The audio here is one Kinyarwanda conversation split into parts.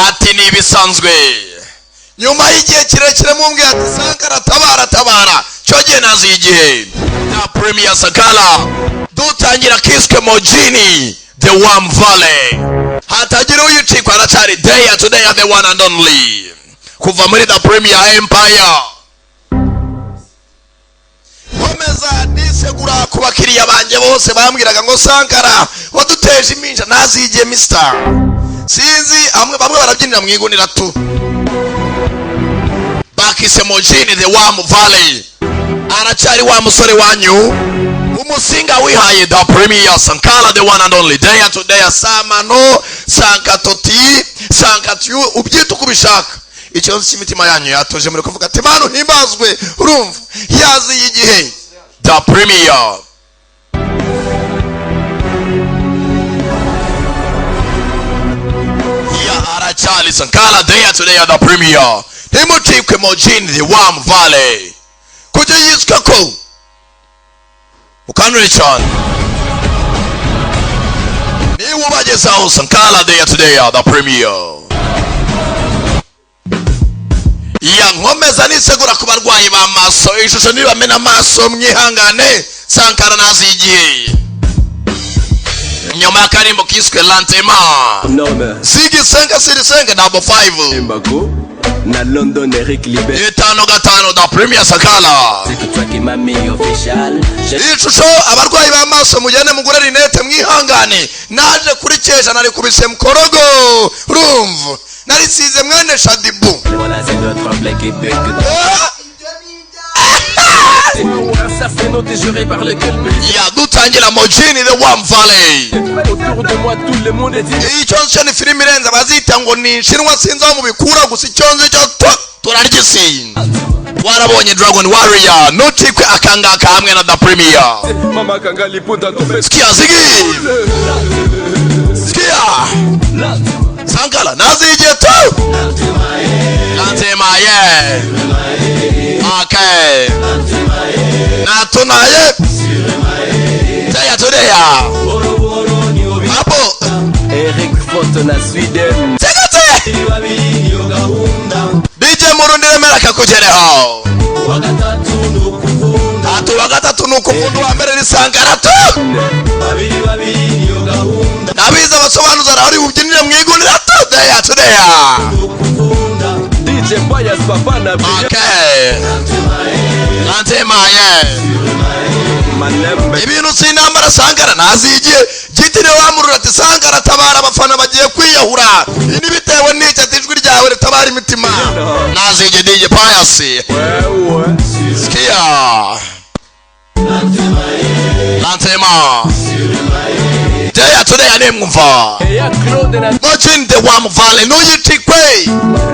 Ati ni ibisanzwe, nyuma y'igihe kirekire mumbwiye ati Sankara tabara, tabara. Cyo gihe naziye igihe na Premier Sankara dutangira kiswe Mojini the Warm Valley. Hatagira uyicikwa, aracyari day to day, the one and only kuva muri the Premier Empire. Nkomeza nisegura ku bakiriya banjye bose bambwiraga ngo Sankara waduteje iminja. Nazigiye mister, sinzi amwe bamwe barabyinira mu igunira tu. Bakise Mojini the Warm Valley. Aracyari wa musore wanyu, umusinga wihaye, the Premier Sankara, the one and only, day to day, samano sankatoti sankatyu, ubyita uko ubishaka. Ikibazo cy'imitima yanyu yatoje muri kuvuga ati Mana uhimbazwe. Urumva yaziye igihe, the Premier. Ya aracyari Sankara, day to day, the Premier. Ntimucikwe Mojini the Warm Valley kujya yiswe ko ukanure cyane niba ubagezaho Sankara, day to day, the Premier. Ya nkomeza nisegura ku barwayi b'amaso, ishusho nibamena amaso mwihangane. Sankara nazigiye nyuma y'akarimbo kiswe Lantema. Nome Zigi senga siri senga double five. Mbako na London Eric Libert. 5 5, the Premier Sankara. C'est toi qui m'as mis official. Ishusho, abarwayi b'amaso mugende mugure rinete, mwihangane. Naje kuri kesha narikubise mukorogo, urumva narisize mwene Shadibu. Voilà, c'est notre black et bec. Ah! Ça c'est noté juré par le cul. Ya dutangira Mojini the Warm Valley. Autour de moi tout le monde est dit. Icyo nzi cyo ni filime irenze, bazita ngo ni inshinwa, sinzi aho mubikura, gusa icyo nzi cyo turarya isi. Warabonye Dragon Warrior, ntucikwe akangaka hamwe na the Premier. Mama Kangali Puta Tope. Sikia zigi, sikia Sankara nazigiye tu lantemaye. Okay, natunaye teya tudeya apo. Eric Fotona Sweden. Tegete DJ Murundi remera akakugereho. Ati uwa gatatu ni ukuvunda, uwa mbere ni Sankara tu. Nabize abasobanuza arahari bubyinire mu igunira tu deya tudeya. DJ Bias Papa na Okay, lantemaye. Malembe. Ibintu si intambara. Sankara ntazigiye gitiriwe wamurura ati Sankara tabara, abafana bagiye kwiyahura. Ibi bitewe n'icyo? Ati ijwi ryawe ritabara imitima. Nazigiye DJ Pius. Wewe. Sikia lantema deya tudeya nimwumva. Eya Claude na Mojini the Warm Valley, ntuyicikwe.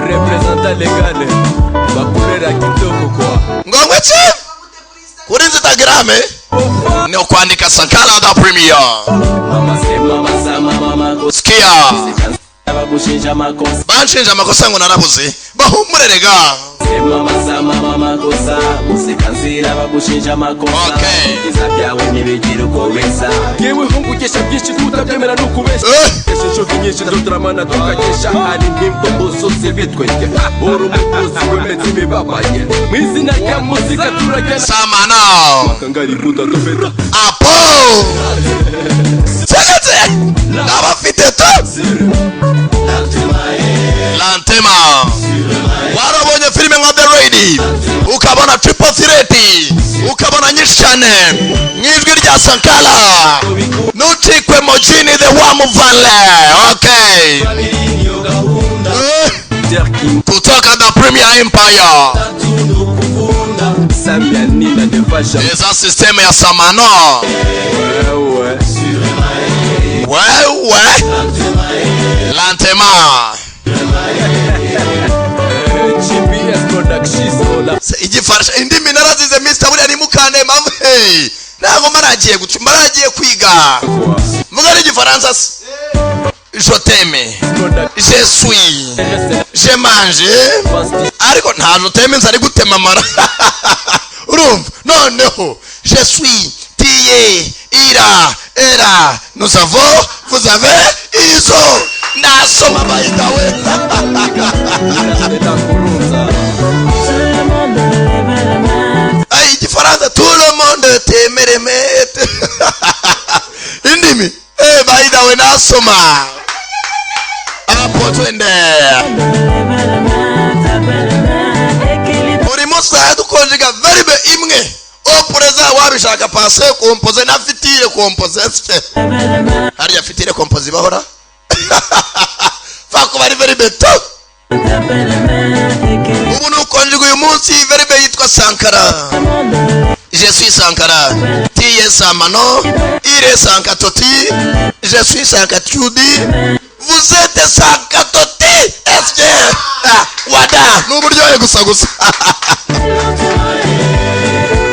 Représentant légal bakorera kitoko kwa. Ngongwe ki kuri Instagram ni ukwandika Sankara the Premier. Mama se mama sa mama makosa. Sikia. Bagushinja amakosa. Banshinja amakosa ngo narabuze, bahumure rega. Se mama sa mama makosa useka nzira bagushinja amakosa. Okay. Ibyiza byawe ntibigira uko bisa. Yewe hungu byinshi tutabyemera nukubeshya. Eh. Kesha inshuti nyinshi duturamana tukakesha hari nk'imbo usutse bitwenge uri umukozi wemeza imibabaye mu izina rya muzika turagenda. Samana. Kangari buta topeta. Apo segete n'abafite tu lantema. Warabonye filime nka The Lady, ukabona Triple Threat, ukabona nyinshi cyane mu ijwi rya Sankara. Ntucikwe Mojini the Warm Valley. Okay. Eh, Terkin. Kutoka the Premier Empire. Samia Nina de Fasha. Eza system ya samano. Wewe. Wewe lantema. GPS Productions ola. Igifaransa, indimi narazize mister. Buriya nimukande mpamvu, hey, ntabwo maragiye guca, maragiye kwiga mvuga ari igifaransa se. Je t'aime, je suis, je mange, ariko nta je t'aime nzi ari gutema amara. Urumva noneho je suis, tu es, il a, elle a, nous avons, vous avez, ils ont. Nasoma, by the way. Ndakurunza. Ay, igifaransa, tout le monde temeremete indimi. Eh, by the way, nasoma hapo. Twende. Buri munsi twajya dukonjega verbe imwe, au présent wabishaka, passé composé na futur composé. Hariya futur composé bahora fa kuba ari verbe tu. Ubu ni ukonjega uyu munsi verbe yitwa Sankara. Je suis Sankara, tu es Samano, il est Sankatoti, je suis Sankatudi, vous êtes Sankatoti. Est-ce que ah, wada ni uburyohe gusa gusa.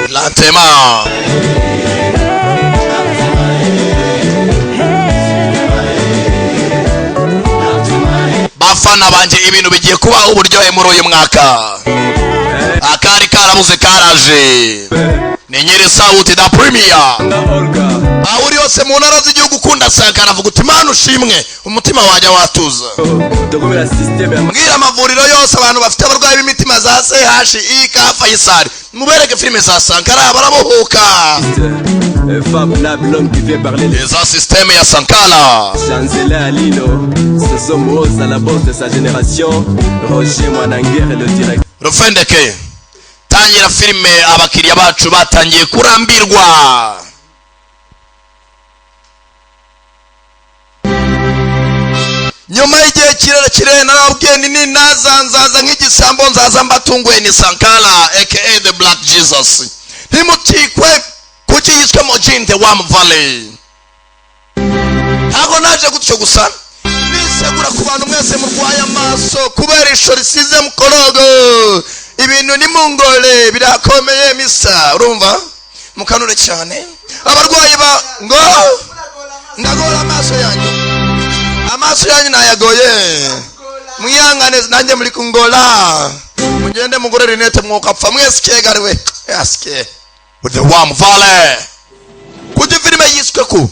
Lentement. Bafana banjye, ibintu bigiye kuba uburyohe muri uyu mwaka. Akari karabuze karaje. Ni nyiri sauti da premier. Na Olga. Aho uri hose mu ntara z'igihugu ukunda Sankara, avuga uti: "Mana ushimwe", umutima wajya watuza. Tokomela système ya Mbwira amavuriro yose, abantu bafite abarwayi b'imitima za CHI ka Faisal, mubereke filime za Sankara, barabohoka. Fab Lab, l'homme qui fait parler les Za système ya Sankara. Chanzela Alino, ce Rose à la bosse de sa génération, Roger Mwanangere le directeur. Rufendeke, tangira filime, abakiriya bacu batangiye kurambirwa. Nyuma y'igihe kirekire narababwiye nini, naza nzaza nk'igisambo, nzaza mbatunguye. Ni Sankara aka the Black Jesus. Ntimutikwe kuki yiswe Mojin the Worm Valley. Ntabwo naje gutyo gusa. Nisegura ku bantu mwese murwaye amaso kubera isho risize mukorogo. Ibintu ni mungore, birakomeye misa. Urumva mukanure cyane abarwayi ba ngo ndagora amaso yanyu, amaso yanyu nayagoye, mwihangane nanjye muri kungola. Mugende mugure rinete, mwukapfa mwese cyegariwe asike. With the Worm Valley, kuki filime yiswe ku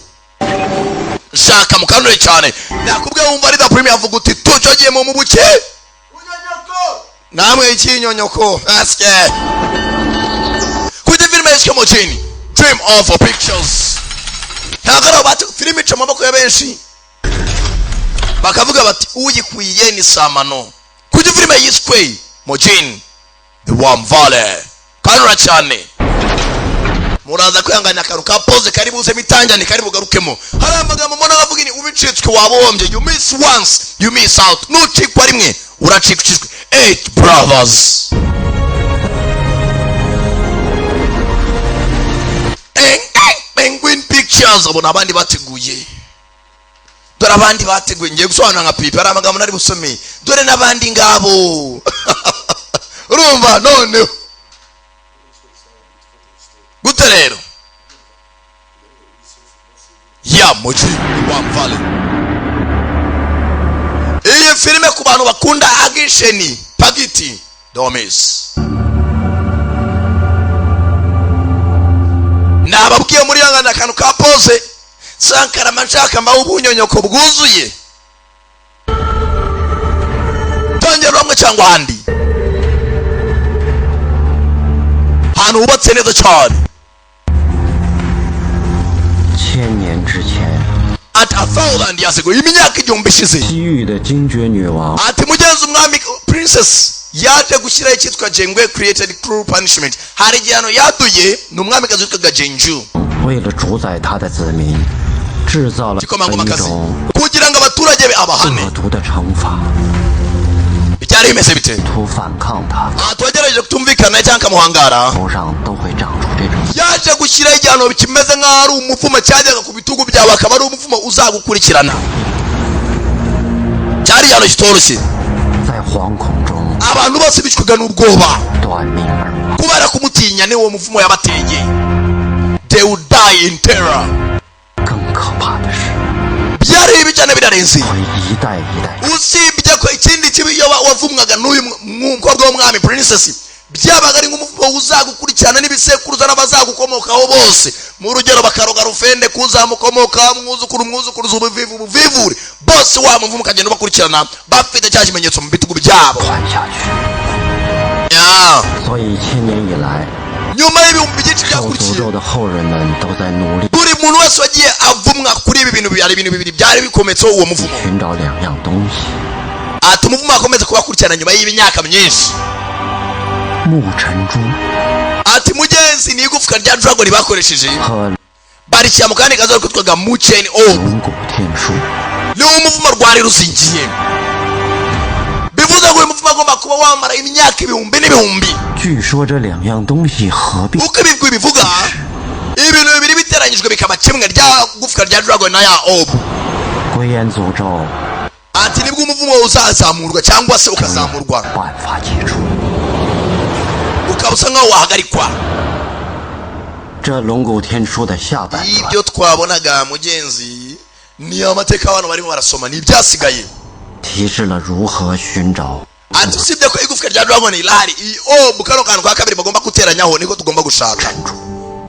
shaka mukanure cyane? Nakubwiye, wumva ari the premier, avuga uti tucyo mu mubuke namwe ikinyonyoko asike. Kuki filime yiswe Mojini? Dream of Pictures. Ntabwo ari abo filime ica amaboko ya benshi, bakavuga bati uyikwiye ni Samano. Kuki filime yiswe Mojini the Worm Valley? Kanura cyane, muraza kwihangana akantu ka pause kari buze mitangane kari bugarukemo. Hari amagambo mbona bavuga ni ubicitswe wabombye. You miss once, you miss out. Nucikwa rimwe uracikishijwe. Eight Brothers. Penguin Pictures, abona abandi bateguye. Dore abandi bateguye, ngiye gusobanura nka pipi. Hari amagambo nari busome. Dore n'abandi ngabo, urumva noneho gute rero ya Muji wa Valley. Iyi filime ku bantu bakunda action packed, don't miss. Nababwiye muri yangana akantu ka pause. Sankara nshaka mbaho ubunyonyoko bwuzuye, tongera hamwe cyangwa ahandi hantu hubatse neza cyane. 千年之前， At 1,000 years ago, imyaka 1000 ishize, 西域的精绝女王 ati mugenzi umwami princess yaje gushyiraho icyitwa jengwe, created cruel punishment. Hari igihano yaduye, ni umwamikazi witwaga Jenju. 为了主宰她的子民，制造了一 Igikomangomakazi 种 kugira ngo abaturage be abahane. 恶毒的惩罚， Byari bimeze bite? 图反抗她， Aha twagerageje kutumvikana cyangwa akamuhangara, 头上都会长出这种 yaje gushyiraho igihano kimeze nk'aho ari umuvumo, cyajyaga ku bitugu byawe, akaba ari umuvumo uzagukurikirana. Cyari igihano kitoroshye. 在惶恐中 Abantu bose bicwaga n'ubwoba 短命而亡。 kubera kumutinya. Ni uwo muvumo yabateye. They would die in terror. 更可怕的是， Byari bibi cyane, birarenze. 会一代一代 Usibye ko ikindi kibi, iyo wavumwaga n'uyu mukobwa w'umwami princess, Byabaga ari nk'umuvumo uzagukurikirana n'ibisekuruza n'abazagukomokaho bose. Mu rugero, bakaroga Rufende, kuzamukomokaho mwuzukuru, mwuzukuruza, ubuvivu, ubuvivure, bose wa muvumo ukagenda ubakurikirana bafite cya kimenyetso mu bitugu byabo. 传下去。 Ya. 所以千年以来， Nyuma y'ibihumbi byinshi 受诅 byakurikiye, 咒的后人们都在努力 buri muntu wese wagiye avumwa kuri ibi bintu, hari ibintu bibiri byari bikometseho uwo muvumo. 寻找两样东西： Ati umuvumo wakomeza kubakurikirana nyuma y'imyaka myinshi. 木尘珠 Ati mugenzi, ni igufwa rya dragon bakoresheje 和 barishyira mu kandi kazo kitwaga Muchen Orb. 龙骨天书。 Niwo umuvumo rwari ruzingiye, bivuze ngo uyu muvumo agomba kuba wamara imyaka ibihumbi n'ibihumbi. 据说这两样东西合并 Uko ibigwi bivuga, ibintu bibiri biteranyijwe bikaba kimwe, rya gufwa rya dragon na ya orb, 归元诅咒 ati nibwo umuvumo uzazamurwa cyangwa se ukazamurwa, 办法解除。 ukaba usa nkaho wahagarikwa. 这龙骨天书的下半段 Ibyo twabonaga, mugenzi, ni amateka abantu barimo barasoma, ni ibyasigaye. 提示了如何寻找 Ati usibye ko igufwa rya dragon irahari, iyi orb, kano kantu ka kabiri bagomba guteranyaho, niko tugomba gushaka. 珍珠。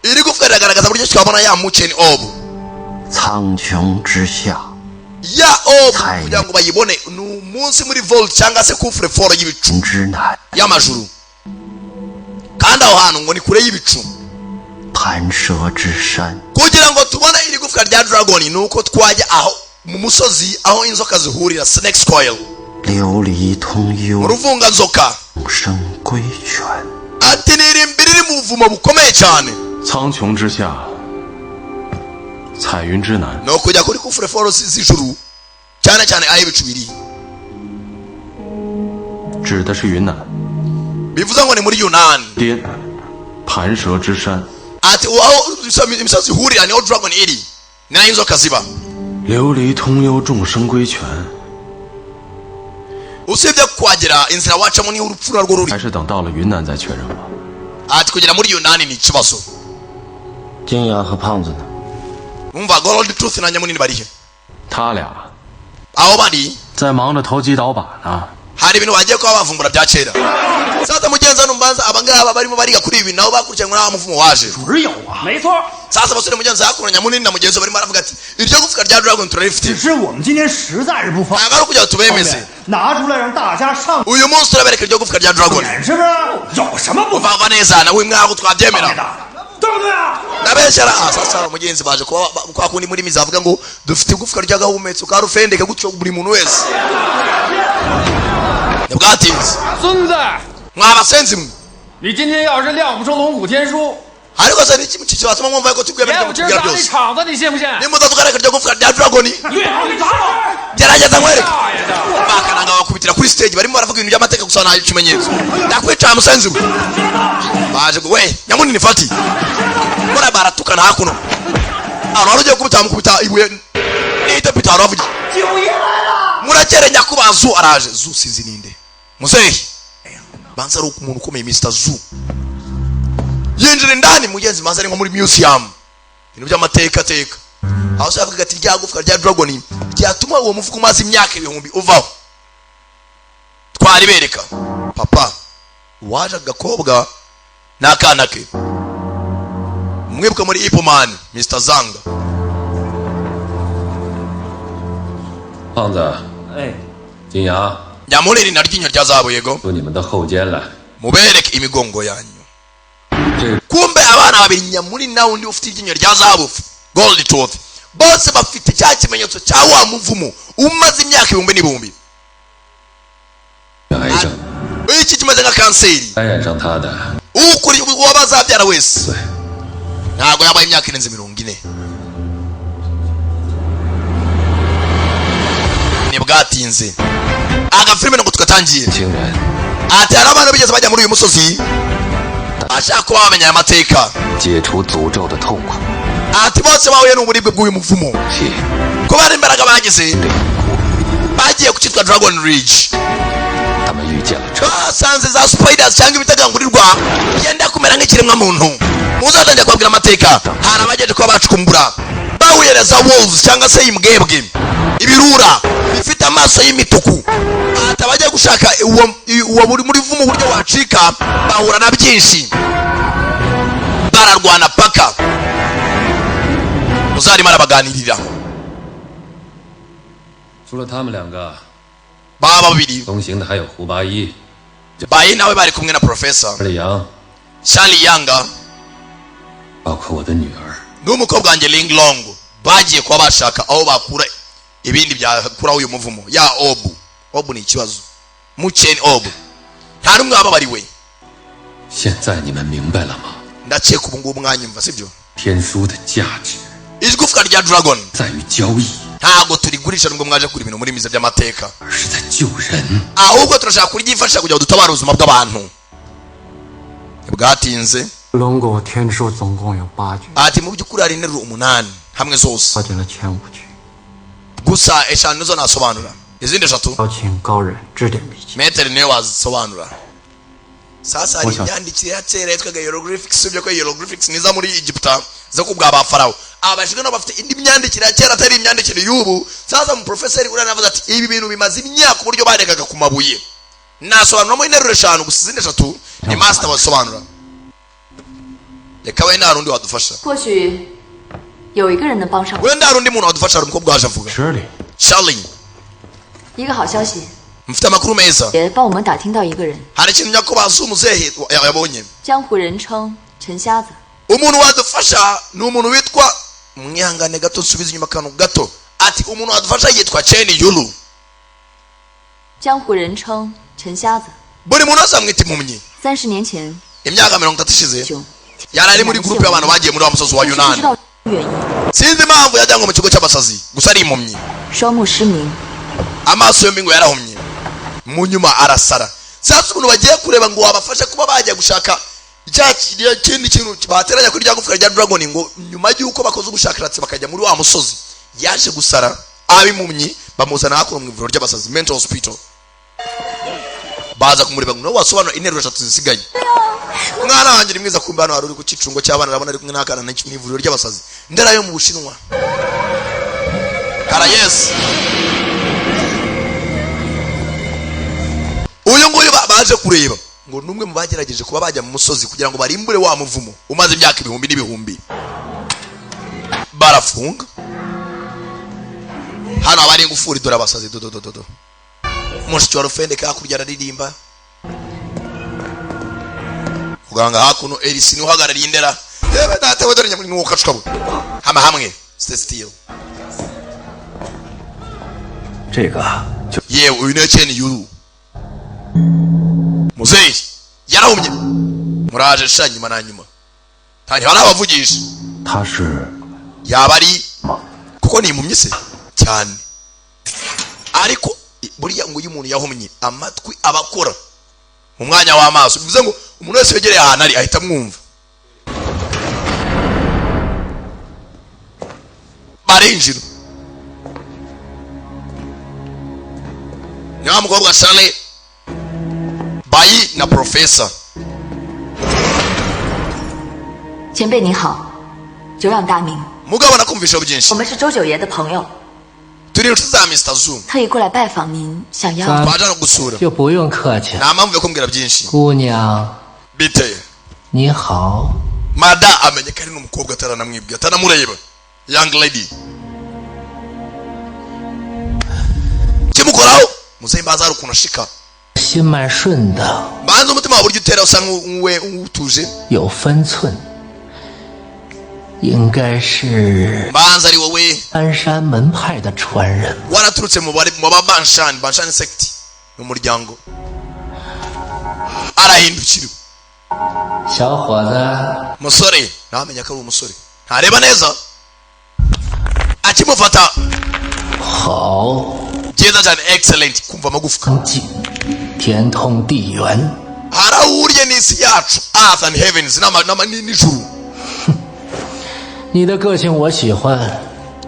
Iri gufwa riragaragaza buryo twabona ya Muchen Orb. 苍穹之下， Ya orb, Hai. kugira ngo bayibone ni umunsi muri vault cyangwa se coffre-fort y'ibicu 之南， y'amajuru, kandi aho hantu ngo ni kure y'ibicu. 盘蛇之山， Kugira ngo tubone iri gufwa rya dragon ni uko twajya aho mu musozi aho inzoka zihurira, Snake Coil, 琉璃通 mu 幽， ruvunganzoka. 生归泉。 Ati ni irimbi riri mu buvumo bukomeye cyane. 苍穹之下，彩云之南， Ni ukujya kuri coffre-fort z'ijuru, cyane cyane aho ibicu biri. 指的是云南 Bivuze ngo ni muri Yunani. 滇盘蛇之山。 Ati aho imisozi ihurira niho dragon iri, ni naho inzoka ziba. 琉璃通幽，众生归泉， Usibye kuhagera, inzira wacamo niho urupfu narwo ruri. 还是等到了云南再确认吧。 Ati kugera muri Yunani ni ikibazo. 金牙和胖子呢？ Umva, Gold Tooth na Nyamunini barihe? 他俩 Aho bari 在忙着投机倒把呢。 hari ibintu bagiye kuba bavumbura bya kera. Sasa mugenzi, hano mbanza abangaba barimo bariga kuri ibi, nabo bakurikiranywe n'aho muvumo waje. 只有啊，没错， Sasa abasore, mugenzi, hakuno Nyamunini na mugenzi we barimo baravuga ati iryo gufwa rya dragon turarifite. 只是我们今天实在是不方 Ntabwo ari ukugira ngo tubemeze. 便拿出来让大家上 Uyu munsi turabereka iryo gufwa rya dragon. 眼，是不是？有什么不方 Vava neza nawe, mwaho twabyemera. 便的？对不对啊？ Ndabeshyara. Sasa mugenzi, baje kuba kwa kundi muri mizi avuga ngo dufite igufwa ry'agahumetso ka rufendeke, gutyo buri muntu wese ntibwatinze. 孙子， Mwabasenzi mwe, 你今天要是亮不出龙骨天书， ariko se niki kibatuma mwumva yuko tugwemera 爷 ibyo 我今儿 mutubwira 砸你 byose? 场子，你信不信？ Nimuza tukareka iryo gufwa rya dragon. 最好你砸我！ Gerageza nkwereke. 大爷的！ Bakaranga bakubitira kuri stage, barimo baravuga ibintu by'amateka gusa nta kimenyetso. Ndakwica musenzi we. Baje ngo we nyamunini fati mbona baratukana hakuno, ahantu wari ugiye kubita mukubita ibuye n'ihita pita ahantu havugira. 九爷来了！ Murakere, nyakubahwa Zu araje. Zu sinzi ninde muzehe, banza ari umuntu ukomeye. Mr Zu yinjira indani, mugenzi, manza ari nko muri museum, ibintu by'amateka teka, aho se yavuga ati rya gufwa rya dragon ryatuma uwo mufuka umaze imyaka ibihumbi uvaho, twaribereka. Papa waje, agakobwa n'akana ke, mwibuke muri Ip Man, Mr Zanga. 胖子， 哎， 金牙， Nyamunini na ryinyo rya zahabu, yego. 说你们的后肩来。 Mubereke imigongo yanyu. 这 Kumbe abana babiri, Nyamunini na wundi ufite iryinyo rya zahabu, Gold Tooth, bose bafite cya kimenyetso cya wa muvumo umaze imyaka ibihumbi n'ibihumbi. 癌症 Iki kimeze nka kanseri. 感染上他的， Ukuri uwo bazabyara wese 对， ntabwo yabaye imyaka irenze 40. Ntibwatinze, agafilime ntabwo tugatangiye. 年轻人 Ati hari abana bigeze bajya muri uyu musozi bashaka kuba bamenya aya mateka. 解除诅咒的痛苦， Ati bose bahuye n'uburibwe bw'uyu muvumo 系 kubera imbaraga bagize 两国， bagiye ku cyitwa Dragon Ridge. 他们遇见了这 Basanze za spiders cyangwa ibitagangurirwa byenda kumera nk'ikiremwamuntu. Muzatangira kubabwira amateka, hari abagejeje kuba bacukumbura, bahuye na za wolves cyangwa se imbwebwe, ibirura bifite amaso y'imituku. Ati abagiye gushaka uwo buri muri vumo uburyo Bacika bahura na byinshi, bararwana paka uzarimo arabaganirira. 除了他们两个， Baba babiri 同行的还有胡八一、 bayi nawe bari kumwe na professor 李阳， Charlie Yanga, 包括我的女儿。 n'umukobwa wanjye Ling Long. Bagiye kuba bashaka aho bakura ibindi byakuraho uyu muvumo ya orb. Orb ni ikibazo muchen orb, nta n'umwe wababariwe. 现在你们明白了吗？ Ndakeka ubu ngubu mwanyumva, sibyo? 天书的价值 Igufwa rya dragon 在于交易， ntabwo turigurisha nubwo mwaje kugura ibintu muri mize by'amateka, 而是在救人。 ahubwo turashaka kuryifashisha kugira ngo dutabare ubuzima bw'abantu. Bwatinze. 龙骨天书总共有八句， Ati mu by'ukuri hari interuro umunani hamwe zose, 化简了前五句， gusa eshanu nizo nasobanura, izindi eshatu 邀请高人指点迷津。 Maître niwe wazisobanura. Sasa hari imyandikire ya kera yitwaga hieroglyphics. Usibye ko hieroglyphics niza muri Egiputa zo ku bwa ba Farawo, abashinwa nabo bafite indi myandikire ya kera atari imyandikire y'ubu. Sasa mu professeur uriya navuze ati ibi bintu bimaze imyaka, uburyo barekaga ku mabuye. Nasobanuramo interuro eshanu gusa, izindi eshatu ni master wasobanura. Reka wenda hari undi wadufasha. 或许有一个人能帮上我。 Wenda hari undi muntu wadufasha. Hari umukobwa waje avuga Shirley， Charlie. 一个好消息， Mfite amakuru meza. 也帮我们打听到一个人， Hari ikintu nyakubahwa umuzehe yabonye. 江湖人称陈瞎子。 Umuntu wadufasha ni umuntu witwa, mwihangane gato nsubize inyuma akantu gato, ati umuntu wadufasha yitwa Chen Yulu. 江湖人称陈瞎子。 Buri muntu wese amwita impumyi. 30年前， Imyaka 30 ishize 九， yari ari muri groupe y'abantu bagiye muri wa musozi wa 但是不 Yunani. 知道原因， Sinzi impamvu yajyanywe mu kigo cy'abasazi, gusa ari impumyi. 双目失明， Amaso yombi ngo yarahumye, mu nyuma arasara. Sasa umuntu bagiye kureba ngo wabafasha kuba bajya gushaka cya kiriya kindi kintu bateranya kuri rya gufwa rya dragon, ngo nyuma y'uko bakoze ubushakashatsi bakajya muri wa musozi, yaje gusara aba impumyi, bamuzana hakuno mu ivuriro ry'abasazi, mental hospital. Baza kumureba ngo nawe wasobanura interuro eshatu zisigaye. Umwana wanjye ni mwiza. Kumbe hano hari uri ku cyicungo cy'abana, arabona ari kumwe n'akana mu ivuriro ry'abasazi ndera yo mu Bushinwa. Karayesi uyu nguyu baje kureba ngo ni umwe mu bagerageje kuba bajya mu musozi kugira ngo barimbure wa muvumo umaze imyaka ibihumbi n'ibihumbi. Barafunga hano haba hari ingufuri. Dore abasazi dododododo. Mushiki wa rufende hakurya araririmba. Muganga hakuno Erisi niwe uhagarariye indera. Yewe data we, dore nyamwuka cukabo hama hamwe. Stay still. 这个就 Yewe, uyu niwe Chen Yuru. Muzeyi yarahumye, muraje sha nyuma na nyuma nta harabavugisha. 他是 Yaba ari kuko ni impumyi se cyane, ariko buriya ngo iyo umuntu yahumye amatwi aba akora mu mwanya w'amaso, bivuze ngo umuntu wese wegereye ahantu ari ahita amwumva. Barinjira, ni wa mukobwa Charles Bayi na professor. 前辈您好，久仰大名， Mugabo nakumvisha byinshi. 我们是周九爷的朋友， Turi inshuti za Mr. Zoom. 特意过来拜访您，想要 Twaje no gusura. 就不用客气了。 Nta mpamvu yo kumbwira byinshi. 姑娘， Biteye. 你好， Mada amenye ko ari n'umukobwa ataranamwibwira, atanamureba. Young lady kimukoraho muzehe mbanza hari ukuntu ashika. 心脉顺的， Mbanza umutima wawe buryo utera usa nk'uwe utuje. 有分寸，应该是 Mbanza ari wowe 安山门派的传人。 waraturutse mu bari mu ba Banshan, Banshan sect mu muryango. Arahindukira. 小伙子， Musore ntamenya ko ari umusore, ntareba neza akimufata. 好， Byiza cyane, excellent. Kumva amagufwa. 记，天通地圆， Hari aho uhuriye n'isi yacu, earth and heavens, n'ijuru. 你的个性我喜欢。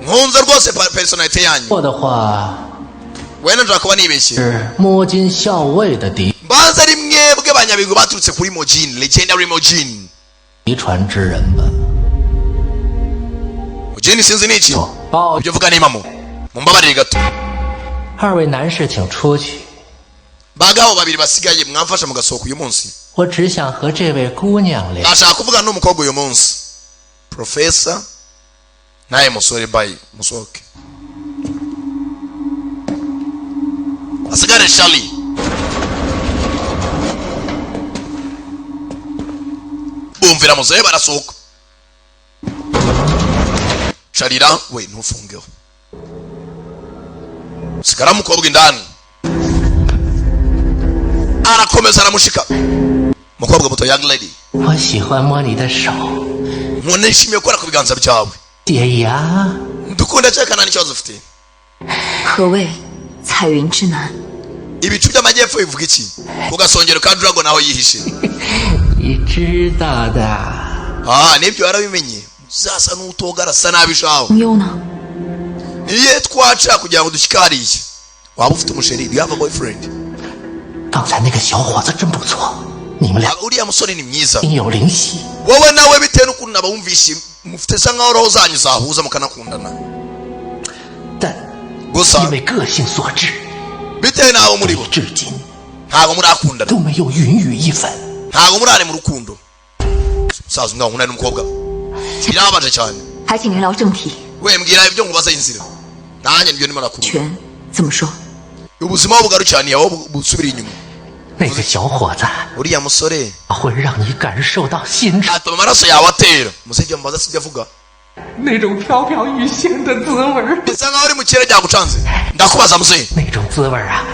Nkunze rwose personality yanyu. 我的话 Wenda nshobora kuba nibeshye. 是摸金校尉的嫡 Mbanza ari mwebwe banyabigwi baturutse kuri Mojin, legendary Mojin. 遗传之人吧？ Mojin sinzi ni iki. 报 Ibyo mvuga ni impamo, mumbabarire gato. 二位男士请出去。Bagabo babiri basigaye, mwamfasha mugasohoka uyu munsi? 我只想和这位姑娘聊。 Ndashaka kuvugana n'umukobwa uyu munsi. Profesa naye musore, bayi musohoke, hasigare Shali. Bumvira muzehe, barasohoka. Sharira we, ntufungeho, sigara mukobwa indani. Arakomeza aramushika mukobwa muto, young lady. 我喜欢摸你的手， Nkunda, nishimiye gukora ku biganza byawe. 解压。 Ndukunda cyane, n'ikibazo ufite. 何谓彩云之南？ Ibicu by'amajyepfo bivuga iki? Ku gasongero ka dragon aho yihishe. 你知道的。 Ah, nibyo, warabimenye. Uzasa n'utogara, asa nabi shaho. 悠呢？ Niye twaca kugira ngo dushyike hariya. Waba ufite umusheri? Do you have a boyfriend? 刚才那个小伙子真不错，你们俩 Ah, uriya musore ni mwiza. 心有灵犀。 Wowe nawe, bitewe n'ukuntu nabawumvishe, mufite sa nkaho roho zanyu zahuza mukanakundana. 但 Gusa 因为个性所致， bitewe n'abo muri bo 至今 ntabwo murakundana. 都没有云雨一分。 Ntabwo murare mu rukundo. Musaza umwana nkundana n'umukobwa birababaje cyane. 还请您聊正题。 We, mbwira ibyo nkubaza inzira, nanjye nibyo ndimo nakubwira. 权怎么说？ Ubuzima bugarucyaniye aho busubira inyuma. 那个小伙子 Uriya musore 会让你感受到心潮 atuma amaraso yawe atera. Muze ibyo mubaza sibyo avuga. 那种飘飘欲仙的滋味儿， Bisa nkaho uri mu kirere byagucanze. Ndakubaza muzehe, 那种滋味儿啊，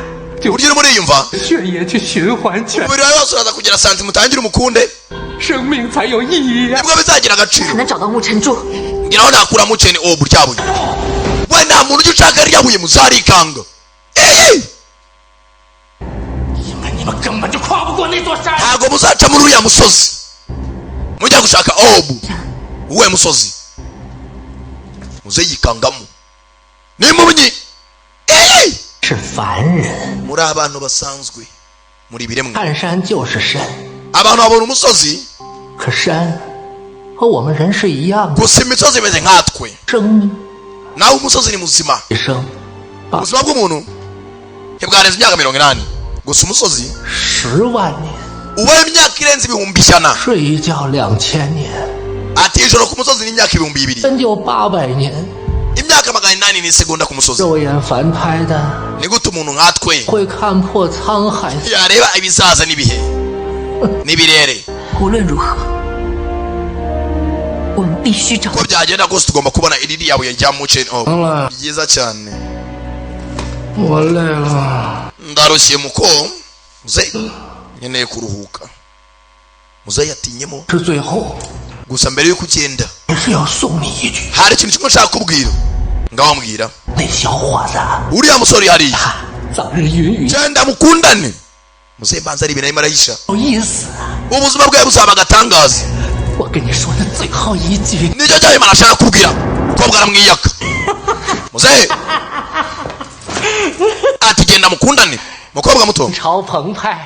就 uburyo urimo uriyumva, 血液去循环全， umubiri wawe wose uraza kugira santima utangire umukunde, 生命才有意义呀、 nibwo bizagira agaciro. 才能找到沐尘珠。 Ngira aho nakura muceni obu ryabuye. We, nta muntu ujya ushaka rya buye, muzarikanga. Eee! 因为你们根本就跨不过那座山。 Ntabwo muzaca muri uriya musozi mujya gushaka obu. Uwuhe musozi? Muze yikangamo n'impumyi. Eee! 是凡人， Muri abantu basanzwe, muri ibiremwa. 看山就是山， Abantu babona umusozi, 可山和我们人是一样的 gusa imisozi imeze nkatwe. 生命 Nawe umusozi ni muzima. 一生 Ubuzima bw'umuntu ntibwarenza imyaka 80, gusa umusozi 10万年， ubaye imyaka irenze 100,000. 睡一觉2000年， Ati ijoro ku musozi ni imyaka 2000. 针灸800年， Imyaka 800 n'isegonda ku musozi. 肉眼凡胎的 Ni gute umuntu nkatwe 会看破沧海？ yareba ibizaza n'ibihe n'ibirere? 无论如何，我们必须找 Uko byagenda kose tugomba kubona iririya buye rya muceni. Oh, byiza cyane. 我累了， Ndarushye muko muzehe, nkeneye kuruhuka. Muzehe yatinyemo. 是最后 Gusa mbere y'uko ugenda, 还是要送你一句： hari ikintu kimwe nshaka kubwira. Ngaho mbwira. 那小伙子 Uriya musore hariya, 早日云雨 genda mukundane. Muzehe banza ari ibintu arimo arahisha. 有意思啊！ Ubuzima bwawe buzaba agatangaza. 我跟你说的最后一句， Nicyo cyayo Imana ashaka kubwira. Umukobwa aramwiyaka. Muzehe ati genda mukundane mukobwa muto. 潮澎湃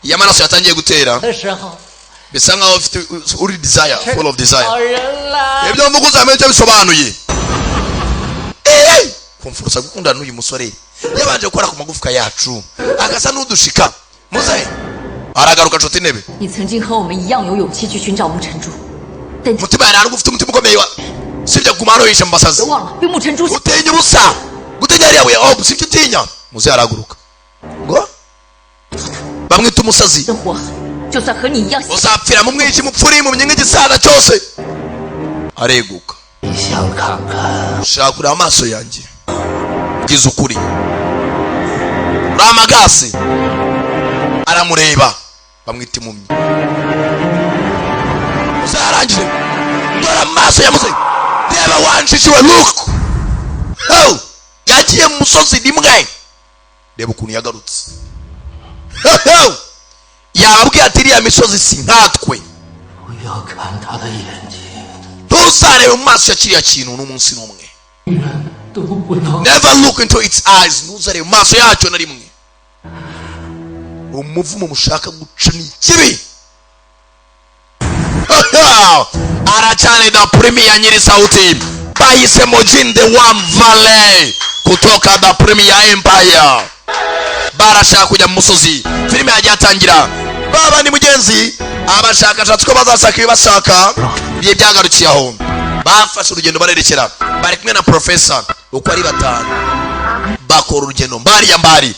Iyo amaraso yatangiye gutera, 的时候， bisa nkaho ufite uri desire, full of desire. 好人了。 Ibyo mvuga uzamenya icyo bisobanuye. Eee, kumfurusa gukundana n'uyu musore, yabanje gukora ku magufwa yacu agasa n'udushika. Muzehe aragaruka, nshuti intebe. 你曾经和我们一样有勇气去寻找沐尘珠，但 Umutima yari ufite umutima ukomeye wa sibyo kuguma hano yihishe mu basazi. 别忘了被沐尘珠 Utinya ubusa, gutinya hariya buye obu sibyo utinya. Muzehe arahaguruka ngo bamwita umusazi. 的火海，就算和你一样 Uzapfira mu mwijima, upfura impumyi nk'igisaza cyose. Areguka. 你想看看 Ushaka kureba amaso yanjye? Bwiza ukuri, uramagasi. Aramureba, bamwita impumyi. Uzarangire, dore amaso ya muzehe, reba wanjishiwe. Look oh! Yagiye mu musozi rimwe, reba ukuntu yagarutse. Ho! Yababwiye ati iriya misozi si nkatwe. 不要看他的眼睛， Ntuzarebe mu maso ya kiriya kintu n'umunsi n'umwe. 都不能 Never look into its eyes. Ntuzarebe mu maso yacyo na rimwe. Umuvumo mushaka guca ni ikibi. Aracane the Premier, nyiri sauti bahisemo Jin the One Valley kutoka the Premier Empire. Barashaka kujya mu musozi. Filime yagiye atangira baba ni mugenzi, abashakashatsi ko bazashaka ibibashaka ibihe byagarukiye aho. Bafashe urugendo barerekera, bari kumwe na professor uko ari batanu, bakora urugendo mbari ya mbari.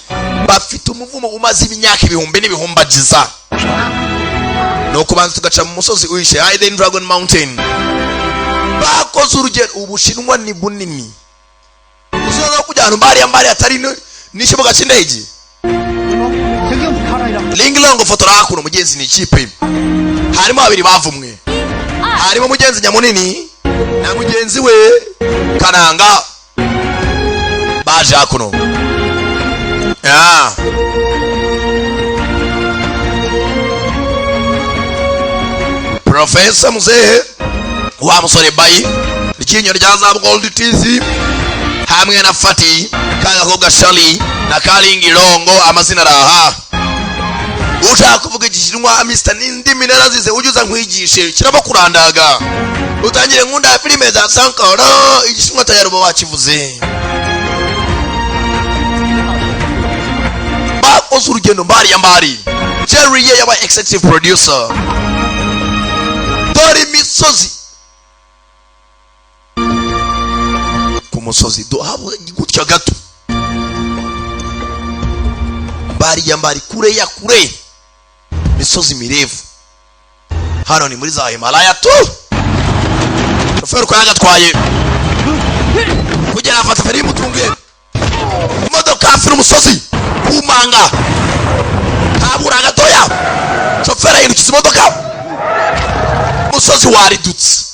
Bafite umuvumo umaze imyaka ibihumbi n'ibihumbagiza, ni ukubanza tugaca mu musozi uhishe Hidden Dragon Mountain. Bakoze urugendo, Ubushinwa ni bunini, ushobora no kujya ahantu mbari ya mbari atari n'ikibuga cy'indege. Linglong, fotora hakuno. Mugenzi, ni ikipe, harimo babiri bavumwe, harimo mugenzi nyamunini na mugenzi we Kananga. Baje hakuno. Ah. Profesa muzehe wa musore bayi iryinyo rya zahabu, gold teeth, hamwe na Fati kagakobwa Shali na Karingirongo. Amazina araha. Ushaka kuvuga Igishinwa, Mr n'indimi narazize, ujye uza nkwigishe kiramo kurandaga, utangire nkunda ya filime za Sankara. Igishinwa tayari uba wakivuze. Bakoze urugendo mbari ya mbari. Jerry ye yabaye executive producer. Dore imisozi ku musozi do haba gutya gato, mbari ya mbari, kure ya kure, misozi mirefu. Hano ni muri za Himalaya tu. Shoferi uko yagatwaye kugera afata feri y'umutunge, imodoka hafi n'umusozi kumanga, habura gatoya shoferi ahindukiza imodoka, umusozi waridutse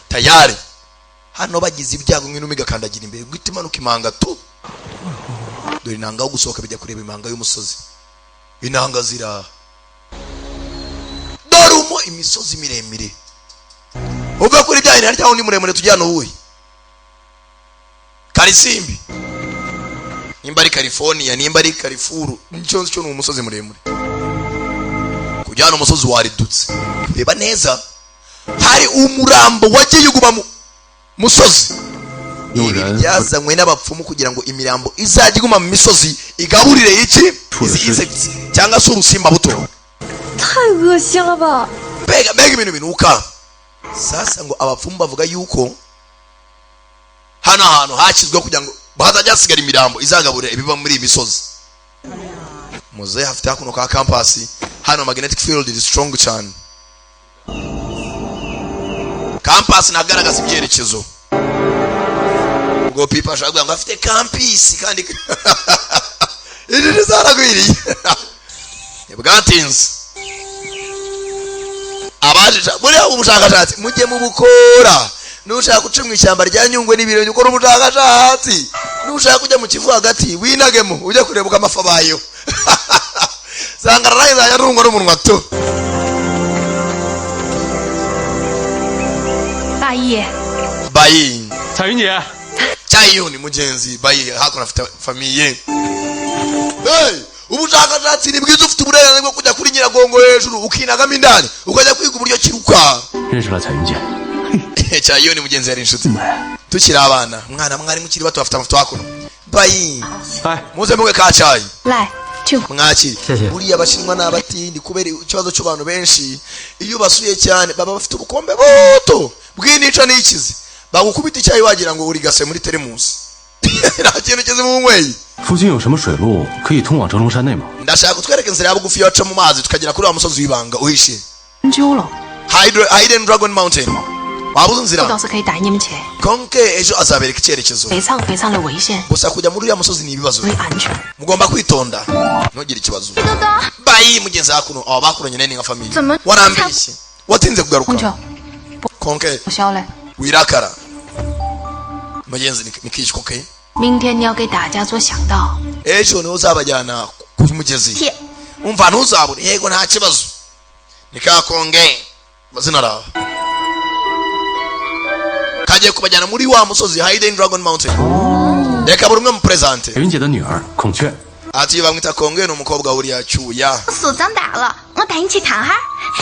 tayari. Hano bagize ibyago nk'inuma igakandagira imbere guhita imanuka imanga tu. Dore inanga yo gusohoka, bijya kureba imanga y'umusozi, inanga ziraha. Dore umo imisozi miremire, uva kuri bya bintu rya undi muremure tujyana uwuhe Karisimbi, nimba ari California, nimba ari Carrefour, nicyo cyo ni umusozi muremure. Kujyana umusozi waridutse, reba neza, hari umurambo wagiye uguma mu musozi. Ibi byazanywe n'abapfumu kugira ngo imirambo izajye iguma mu misozi igaburire iki izi insects cyangwa se urusimba buto. 太恶心了吧！ Mbega mbega ibintu binuka. Sasa ngo abapfumu bavuga yuko hano hantu hashyizweho kugira ngo hazajya hasigara imirambo izagaburira ibiba muri iyi misozi. Muzehe afite hakuno ka kampasi hano, magnetic field is strong cyane. Kampasi ntagaragaza ibyerekezo. Ubwo pipa ashobora kuvuga ngo afite kampisi kandi injiji zaragwiriye bwatinze. Abaje buriya ubushakashatsi mujye mubukora. Nushaka guca mu ishyamba rya Nyungwe n'ibirenge ukora ubushakashatsi, nushaka kujya mu Kivu hagati winagemo ujye kureba uko amafi abayeho. Sangara nayo izajya arungwa n'umunwa tu. 大义， Bayi 彩云姐， Chayuni mugenzi bayi hakuno afite famiye. Hey, ubushakashatsi ni bwiza, ufite uburenganzira bwo kujya kuri Nyiragongo hejuru ukinagamo indani ukajya kwiga uburyo kiruka. 认识了彩云姐， Chayuni mugenzi yari inshuti tukiri abana, mwana mwari mukiri bato, bafite amafoto hakuno. Bayi 哎， muze munywe ka cyayi. 来，就 Mwakire.谢谢. Buriya Abashinwa ni abatindi kubera ikibazo cy'abantu benshi, iyo basuye cyane baba bafite ubukombe buto bw'inica n'ikizi, bagukubita icyayi wagira ngo urigase muri teremusi. Nta kintu kizi mu nyweye. 附近有什么水路可以通往折龙山内吗？ Ndashaka kutwereka inzira ya bugufi yaca mu mazi tukagera kuri wa musozi w'ibanga uhishe. 研究了， Hidden Dragon Mountain, waba uzi 我 inzira? 倒是可以带你们去， Konke ejo azabereka icyerekezo. 非常非常的危险， Gusa kujya muri uriya musozi ni ibibazo, 注意安全。 mugomba kwitonda, ntugire ikibazo. 哥哥， Bayi mugenzi hakuno abo bakuranye nari nka famille. Zama- Warambeshye, watinze 红 kugaruka. 酒， Konke 不笑嘞。 wirakara mugenzi ni kishwa ke. 明天你要给大家做向导， Ejo niho uzabajyana ku mugezi. 铁 Umva ntuzabure. Yego nta kibazo. Ni ka konge amazina araha kagiye kubajyana muri wa musozi Hidden Dragon Mountain. Reka buri umwe mu presente. 彩云姐的女儿孔雀， Ati bamwita konge, ni umukobwa wuriya cyuya. 树长大了，我带你去看哈。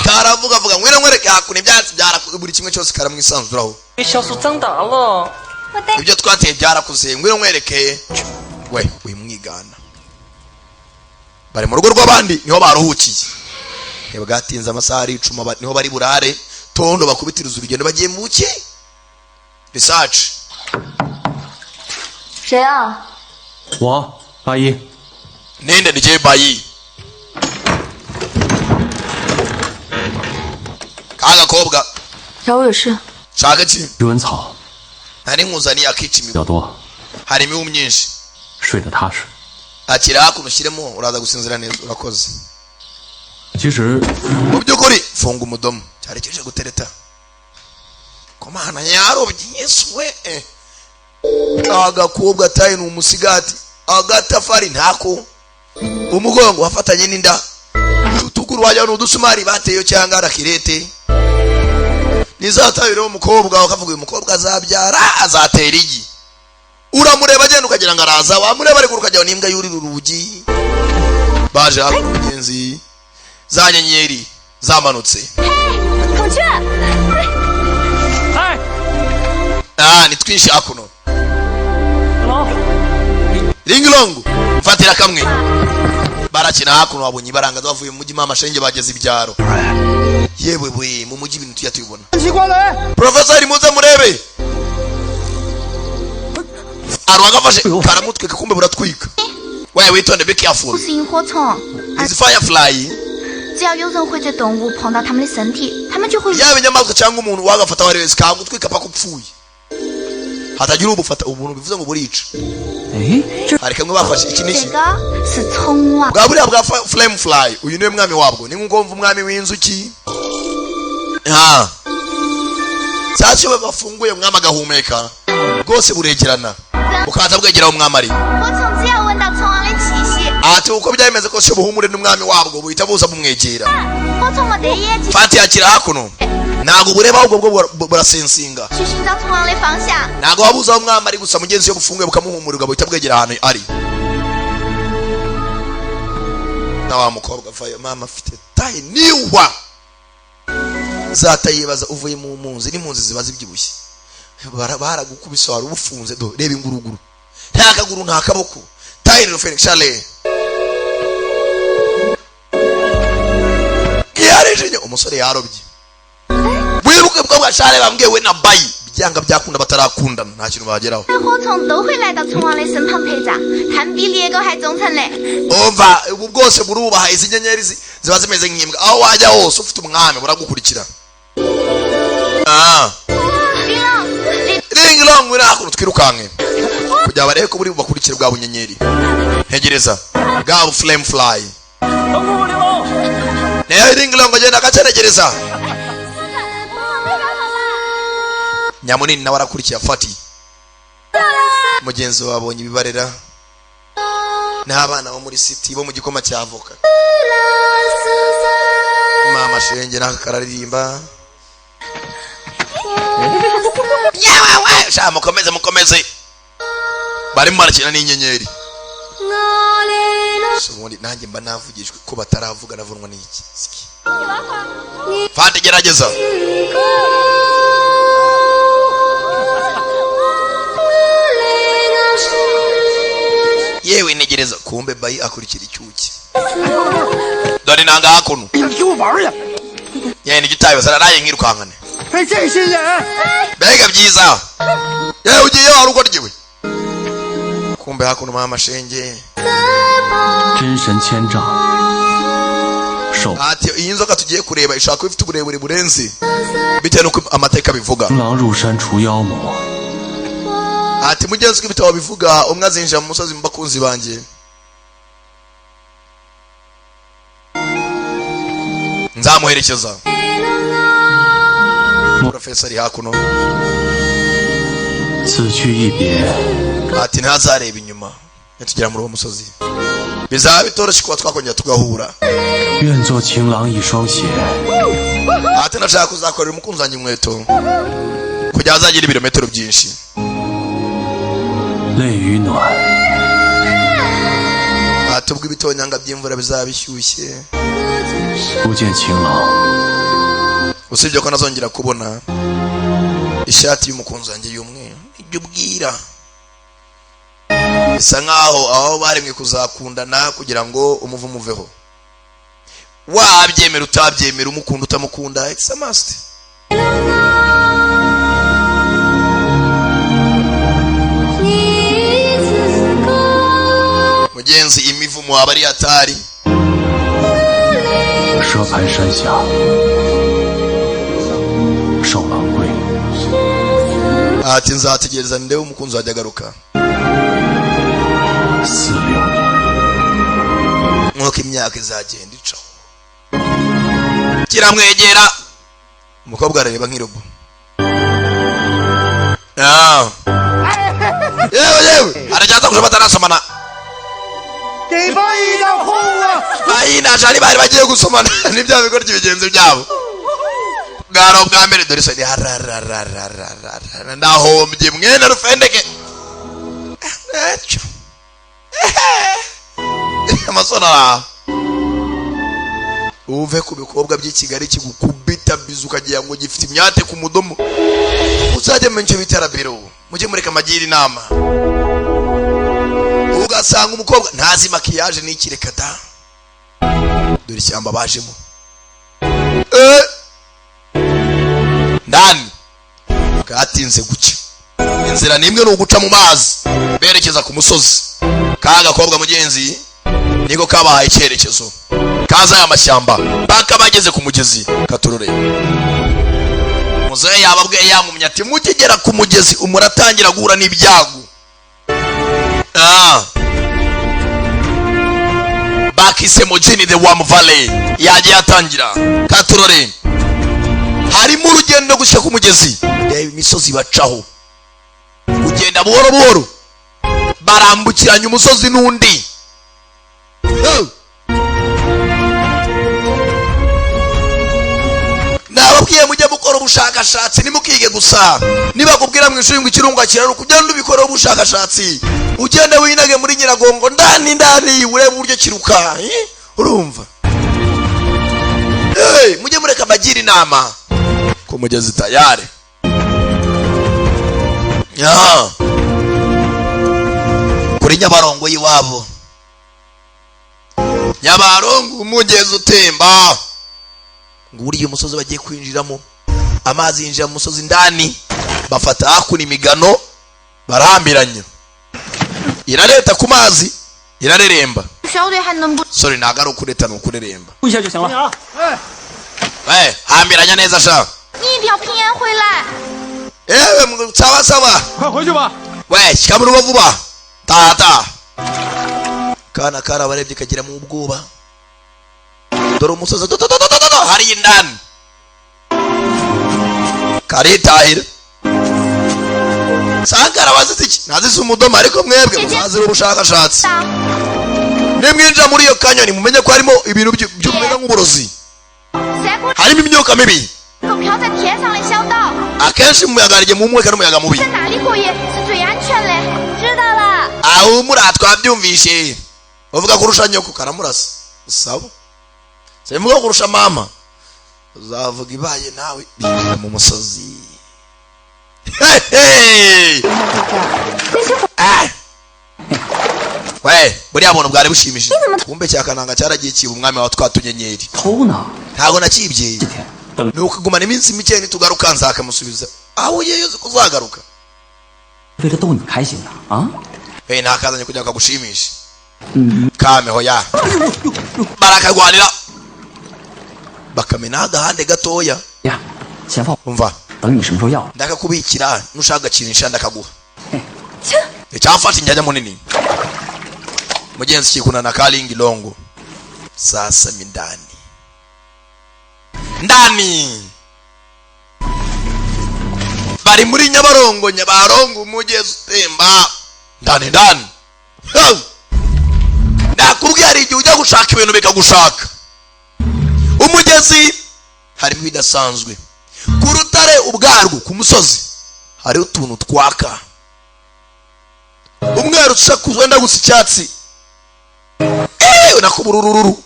Karavuga vuga ngwino nkwereke hakuno ibyatsi byarakuze, buri kimwe cyose karamwisanzuraho. 小树长大了， 我带 Ibyo twateye byarakuze, ngwino nkwereke. We wimwigana, Bari mu rugo rw'abandi, niho baruhukiye, ntibwatinze, amasaha ari 10, niho bari burare. Tondo bakubitiriza urugendo, bagiye mu ki research. 谁啊？ 我八一。 Ninde? Ni bayi ka gakobwa. 找我有事？ Shaka ki? 鱼纹草 Nari nkuzaniye akica 比 imibu. 较多， Hari imibu myinshi. 睡得踏实。 Akira hakuno ushyiremo, uraza gusinzira neza, urakoze. 其实 Mu by'ukuri funga umudomo, cyari kije gutereta komana yarobye. Yesu we, eh. Agakobwa tayi ni umusigati, agatafari ntako, umugongo wafatanye n'inda, utuguru wajya ni udusumari bateyo cyangwa rakirete. Nizatayire umukobwa ukavuga uyu mukobwa azabyara, azatera igi. Uramureba agenda ukagira ngo araza, wamureba ariko ukajya n'imbwa yurira urugi. Baje hakuno, mugenzi, za nyenyeri zamanutse. 孔雀， 哎， Ah, ni twinshi hakuno. 龙， Ringilongo mfatira kamwe. Barakina hakuno, babonye ibarangaza, bavuye mu mujyi mama shenge, bageze ibyaro. Yewe we, mu mujyi ibintu tujya tubibona. 奇光来， Profesori, muze murebe. Arwagafashe karamutwika, kumbe buratwika. We witonde, be careful. 不是萤火虫， Izi firefly. 只要有人或者动物碰到它们的身体，它们就会 Yaba inyamaswa cyangwa umuntu wagafata wari wese, kagutwika paka upfuye, hatagira ubufata ubuntu, bivuze ngo burica. 哎，这 Hari kamwe bafashe, iki 这 n'iki. 个是虫王。 Bwa buriya bwa flame fly, uyu niwe mwami wabwo, ni nk'uko mva umwami w'inzuki. Ah, sasa iyo bafunguye umwami agahumeka, bwose buregerana, bukaza bwegera aho umwami ari. 火虫只要闻到虫王的气息， Ati uko byaba bimeze kose, buhumure n'umwami wabwo, buhita buza bumwegera. 火虫没得眼睛 Fati yakira hakuno, ntabwo bureba, ahubwo bwo burasensinga. 去寻找虫王的方向。 Ntabwo wabuze aho umwami ari gusa, mugenzi, iyo bufunguye bukamuhumurirwa, buhita bwegera ahantu ari. Na wa mukobwa avayo, mama afite taye niwa zatayibaza uvuye mu mpunzi, n'impunzi ziba zibyibushye. Baragukubise, wari ubufunze. Do reba inguruguru, nta kaguru, nta kaboko. Taye rero Felix Charles yarejenye, umusore yarobye. Wibuke bwa Charles bambwiye we na Bayi byanga byakunda batarakundana, nta kintu bageraho. 火虫都会来到虫王的身旁陪葬，他们比猎狗还忠诚嘞。 Umva, ubu bwose burubaha. Izi nyenyeri ziba zimeze nk'imbwa, aho wajya hose ufite umwami buragukurikira. Ah. 玲珑，你 Ring long, wira hakuno twirukanke kugira barebe ko buri bubakurikire bwa bunyenyeri. Ntegereza bwa bu flame fly. 等会儿，玲珑。 Nayo ring long, agenda agaceregereza. Nyamunini nawe arakurikiye, afati mugenzi wawe abonye ibibarera n'abana bo muri city bo mu gikoma cya avoka. Mama shenge naka kararirimba. Yewewe sha, mukomeze mukomeze, barimo barakina n'inyenyeri. So ubundi nanjye mba navugishwe ko bataravuga, navunwa n'iki? Siki. Fata, gerageza. Yewe ntegereza, kumbe bayi akurikira icyuki. Dore nanga hakuno. 你给我玩去！ Yewe nigitaye zara nkirukankane. 哎，这新鲜！ Mbega byiza! Yewe, ugiye wari ukoryewe, kumbe hakuno mama shenge. 真神千丈，手 Ati iyi nzoka tugiye kureba ishobora kuba ifite uburebure burenze bitewe n'uko amateka abivuga. 狼入山除妖魔， Ati mugenzi, uko ibitabo bivuga, umwe azinjira mu musozi mu bakunzi banjye, nzamuherekeza. Profesa ari hakuno. 此去一别， Ati ntazareba inyuma, nitugera muri uwo musozi bizaba bitoroshye kuba twakongera tugahura. 愿做情郎一双鞋， Ati ndashaka kuzakorera umukunzi wanjye inkweto kugira azagire ibirometero byinshi. 泪与暖， Ati ubwo ibitonyanga by'imvura bizaba bishyushye. 不见情郎， Usibye ko nazongera kubona ishati y'umukunzi wanjye y'umweru, ibyo ubwira. Bisa nkaho aho baremwe kuzakundana kugira ngo umuvumo uveho. Wabyemera utabyemera, umukunda utamukunda, it's a must. Mugenzi, imivumo aba ari atari. 蛇盘山下，受郎归。 Ati nzategereza ndebe umukunzi wajya agaruka. 似流年。 Nk'uko imyaka izagenda icaho. Kiramwegera, umukobwa arareba nk'irobo. Ah. Yewe yewe, arajyaza kuja batarasomana. 给八一张红啊！ Bayinajari bari bagiye gusomana n'ibya bigoryi bigenzi byabo. Bwari ubwa mbere, dore isoni harararararara, ndahombye mwene rufendeke. Amasoni araha. Uve ku bikobwa by'i Kigali kigukubita bizu ukagira ngo gifite imyate ku mudomo. Uzajye mu icyo bita rabiro, mujye mureka amagira inama. Ugasanga umukobwa ntazi makiyaje n'ikireka da. Dore ishyamba bajemo. Ndani bwatinze gucya, inzira nimwe ni uguca mu mazi berekeza ku musozi. Ka gakobwa mugenzi niko kabahaye icyerekezo, kaza aya mashyamba paka bageze ku mugezi. Katurore muzehe yababwiye yamumye ati mukigera ku mugezi umuratangira guhura n'ibyago. Bakise mujini the Warm Valley yagiye atangira. Katurore harimo urugendo gushya ku mugezi. Reba imisozi bacaho, kugenda buhoro buhoro barambukiranya umusozi n'undi. Nababwiye mujye mukora ubushakashatsi, nimukige gusa. Nibakubwira mu ishuri ngo ikirunga kiraruka, ugende ubikore ubushakashatsi, ugende winage muri Nyiragongo ndani ndani urebe uburyo kiruka. Urumva? Mujye mureka bagira inama ku mugezi tayari. Kuri Nyabarongo y'iwabo, Nyabarongo umugezi utemba. Ngo uriya umusozi bagiye kwinjiramo, amazi yinjira mu musozi ndani, bafata hakuno imigano barahambiranya, irareta ku mazi irareremba. Sorry, ntago ari ukureta ni ukureremba. Hambiranya neza sha. Ewe sawa sawa, we shika vuba tata. Kana karabarebye kagira mu ubwoba. Dore umusozi hari indani karitahira. Sankara wazize iki? Nazize umudomo, ariko mwebwe muzazira ubushakashatsi. Nimwinjira muri iyo kanyoni mumenye ko harimo ibintu by'umeze nk'uburozi, harimo imyuka mibi. Akenshi mu muyaga hari mu n'umuyaga mubi. Aho muri twabyumvishe uvuga kurusha nyoko karamurasa. Sawa, semuga kurusha mama uzavuga ibaye nawe mu musozi. We buriya buntu bwari bushimishije. Kumbe cyakananga cyaragiye kiba umwami wa twa tunyenyeri. Ntago nakibye, ni ukugumana iminsi mike nitugaruka nzakamusubiza aho ugiye kuzagaruka. Nakazanye kugira ngo kagushimishe. Kameho ya barakagwanira bakamena agahande gatoya. Umva, ndakakubikira nushaka gakinisha ndakaguha. Icyamfasha injyajya munini mugenzi kikuna na kalingi longo. Sasa mindani ndani bari muri Nyabarongo, Nyabarongo umugezi utemba ndani ndani. Nakubwiye hari igihe ujya gushaka ibintu bikagushaka. Umugezi harimo ibidasanzwe. Ku rutare ubwarwo ku musozi hari utuntu twaka, umweru wenda gusa icyatsi, nakuburururu.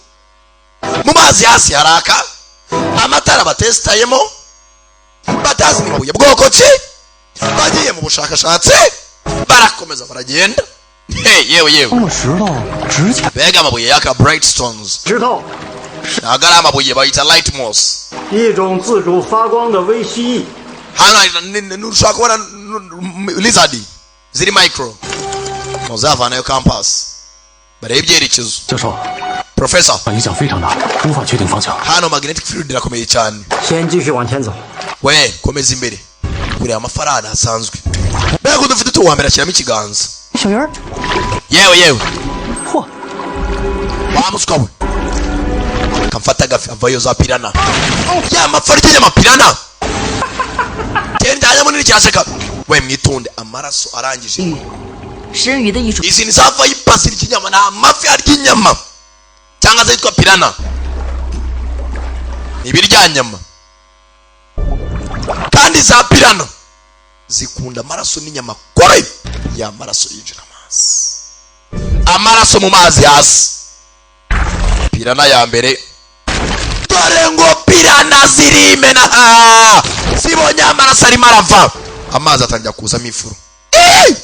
Mu mazi hasi haraka amatara batestayemo, batazi ni mabuye bwoko ki. Bagiye mu bushakashatsi barakomeza baragenda. Hey, yewe yewe. 了石头值钱。 Mbega amabuye yaka, bright stones. 石头， Ntabwo ari amabuye, bayita light moss. 一种自主发光的微蜥蜴。 Hano ushobora kubona lizard ziri micro. Muzavanayo compass barebe ibyerekezo. 教授， Professor. 影响非常大，无法确定方向。 Hano magnetic field irakomeye cyane. 先继续往前走。 We komeza imbere kureba amafaranga asanzwe. Mbega udufite utu wa mbere, ashyiramo ikiganza. 小鱼儿， Yewe yewe. 嚯， Wa muswa we, kamfata agafi. Avayo za piranha, ya mafi arya inyama, piranha. Genda munini kiraseka. We mwitonde, amaraso arangije. 食人鱼的一种。 Izi ni za viper zirya inyama, ni amafi arya inyama cyangwa se yitwa piranha, ni ibiryanyama. Kandi za piranha zikunda amaraso n'inyama kure ya maraso yinjira amazi, amaraso mu mazi hasi. Piranha ya mbere, dore ngo piranha zirimena zibonye amaraso arimo arava, amazi atangira kuzamo ifuro. Eh!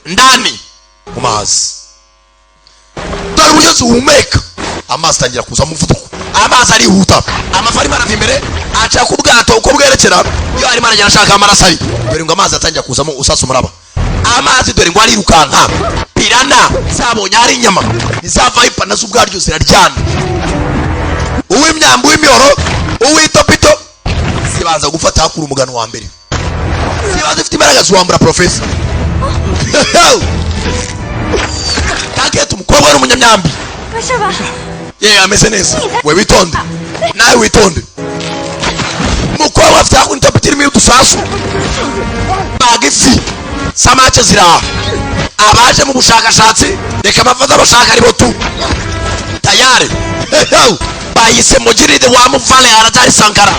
Ndani mu mazi, dore uburyo zihumeka, amazi atangira kuzamo umuvuduko, amazi arihuta, amafi arimo arava imbere aca ku bwato uko bwerekera. Iyo arimo aragenda ashaka amaraso ari, dore ngo amazi atangira kuzamo usasa umuraba, amazi dore ngo arirukanka. Piranha zabonye ari inyama, ni za viper nazo ubwaryo ziraryana, uw'imyambi, uw'imihoro, uw'itopito, zibanza gufata hakura umugano wa mbere, ziba zifite imbaraga ziwambura. Professor Kakete, umukobwa ari umunyamyambi. 没事吧？ Yewe, ameze neza. We witonde, nawe witonde. Umukobwa afite hakuno itopito irimo udusasu. Baga ifi, samake ziraha. Abaje mu bushakashatsi, reka amafoto abashaka aribo tu tayari bayise mugiride wa muvale. Aracyari Sankara,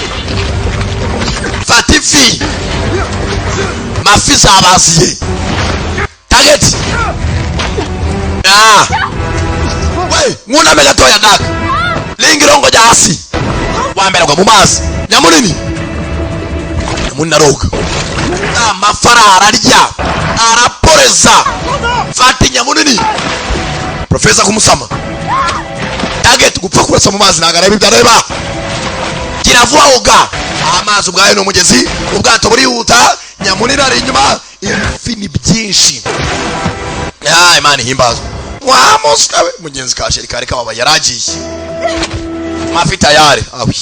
fata ifi, mafi zabaziye target. Ah, we mwuname gatoya daka lingirongo rya hasi wamberagwa mu mazi. Nyamunini, nyamunini aroga, amafaranga ararya, araporeza. Fata inyamunini, professor kumusama target, gupfa kurasa mu mazi ntabwo areba ibyo areba. Gira vuba oga, amazi ubwayo ni umugezi, ubwato burihuta, nyamunini ari inyuma, ifi ni byinshi. Ya Imana ihimbazwe. Wa muswa we, mugenzi ka sheri kari kababaye, yaragiye. Mafi tayari awi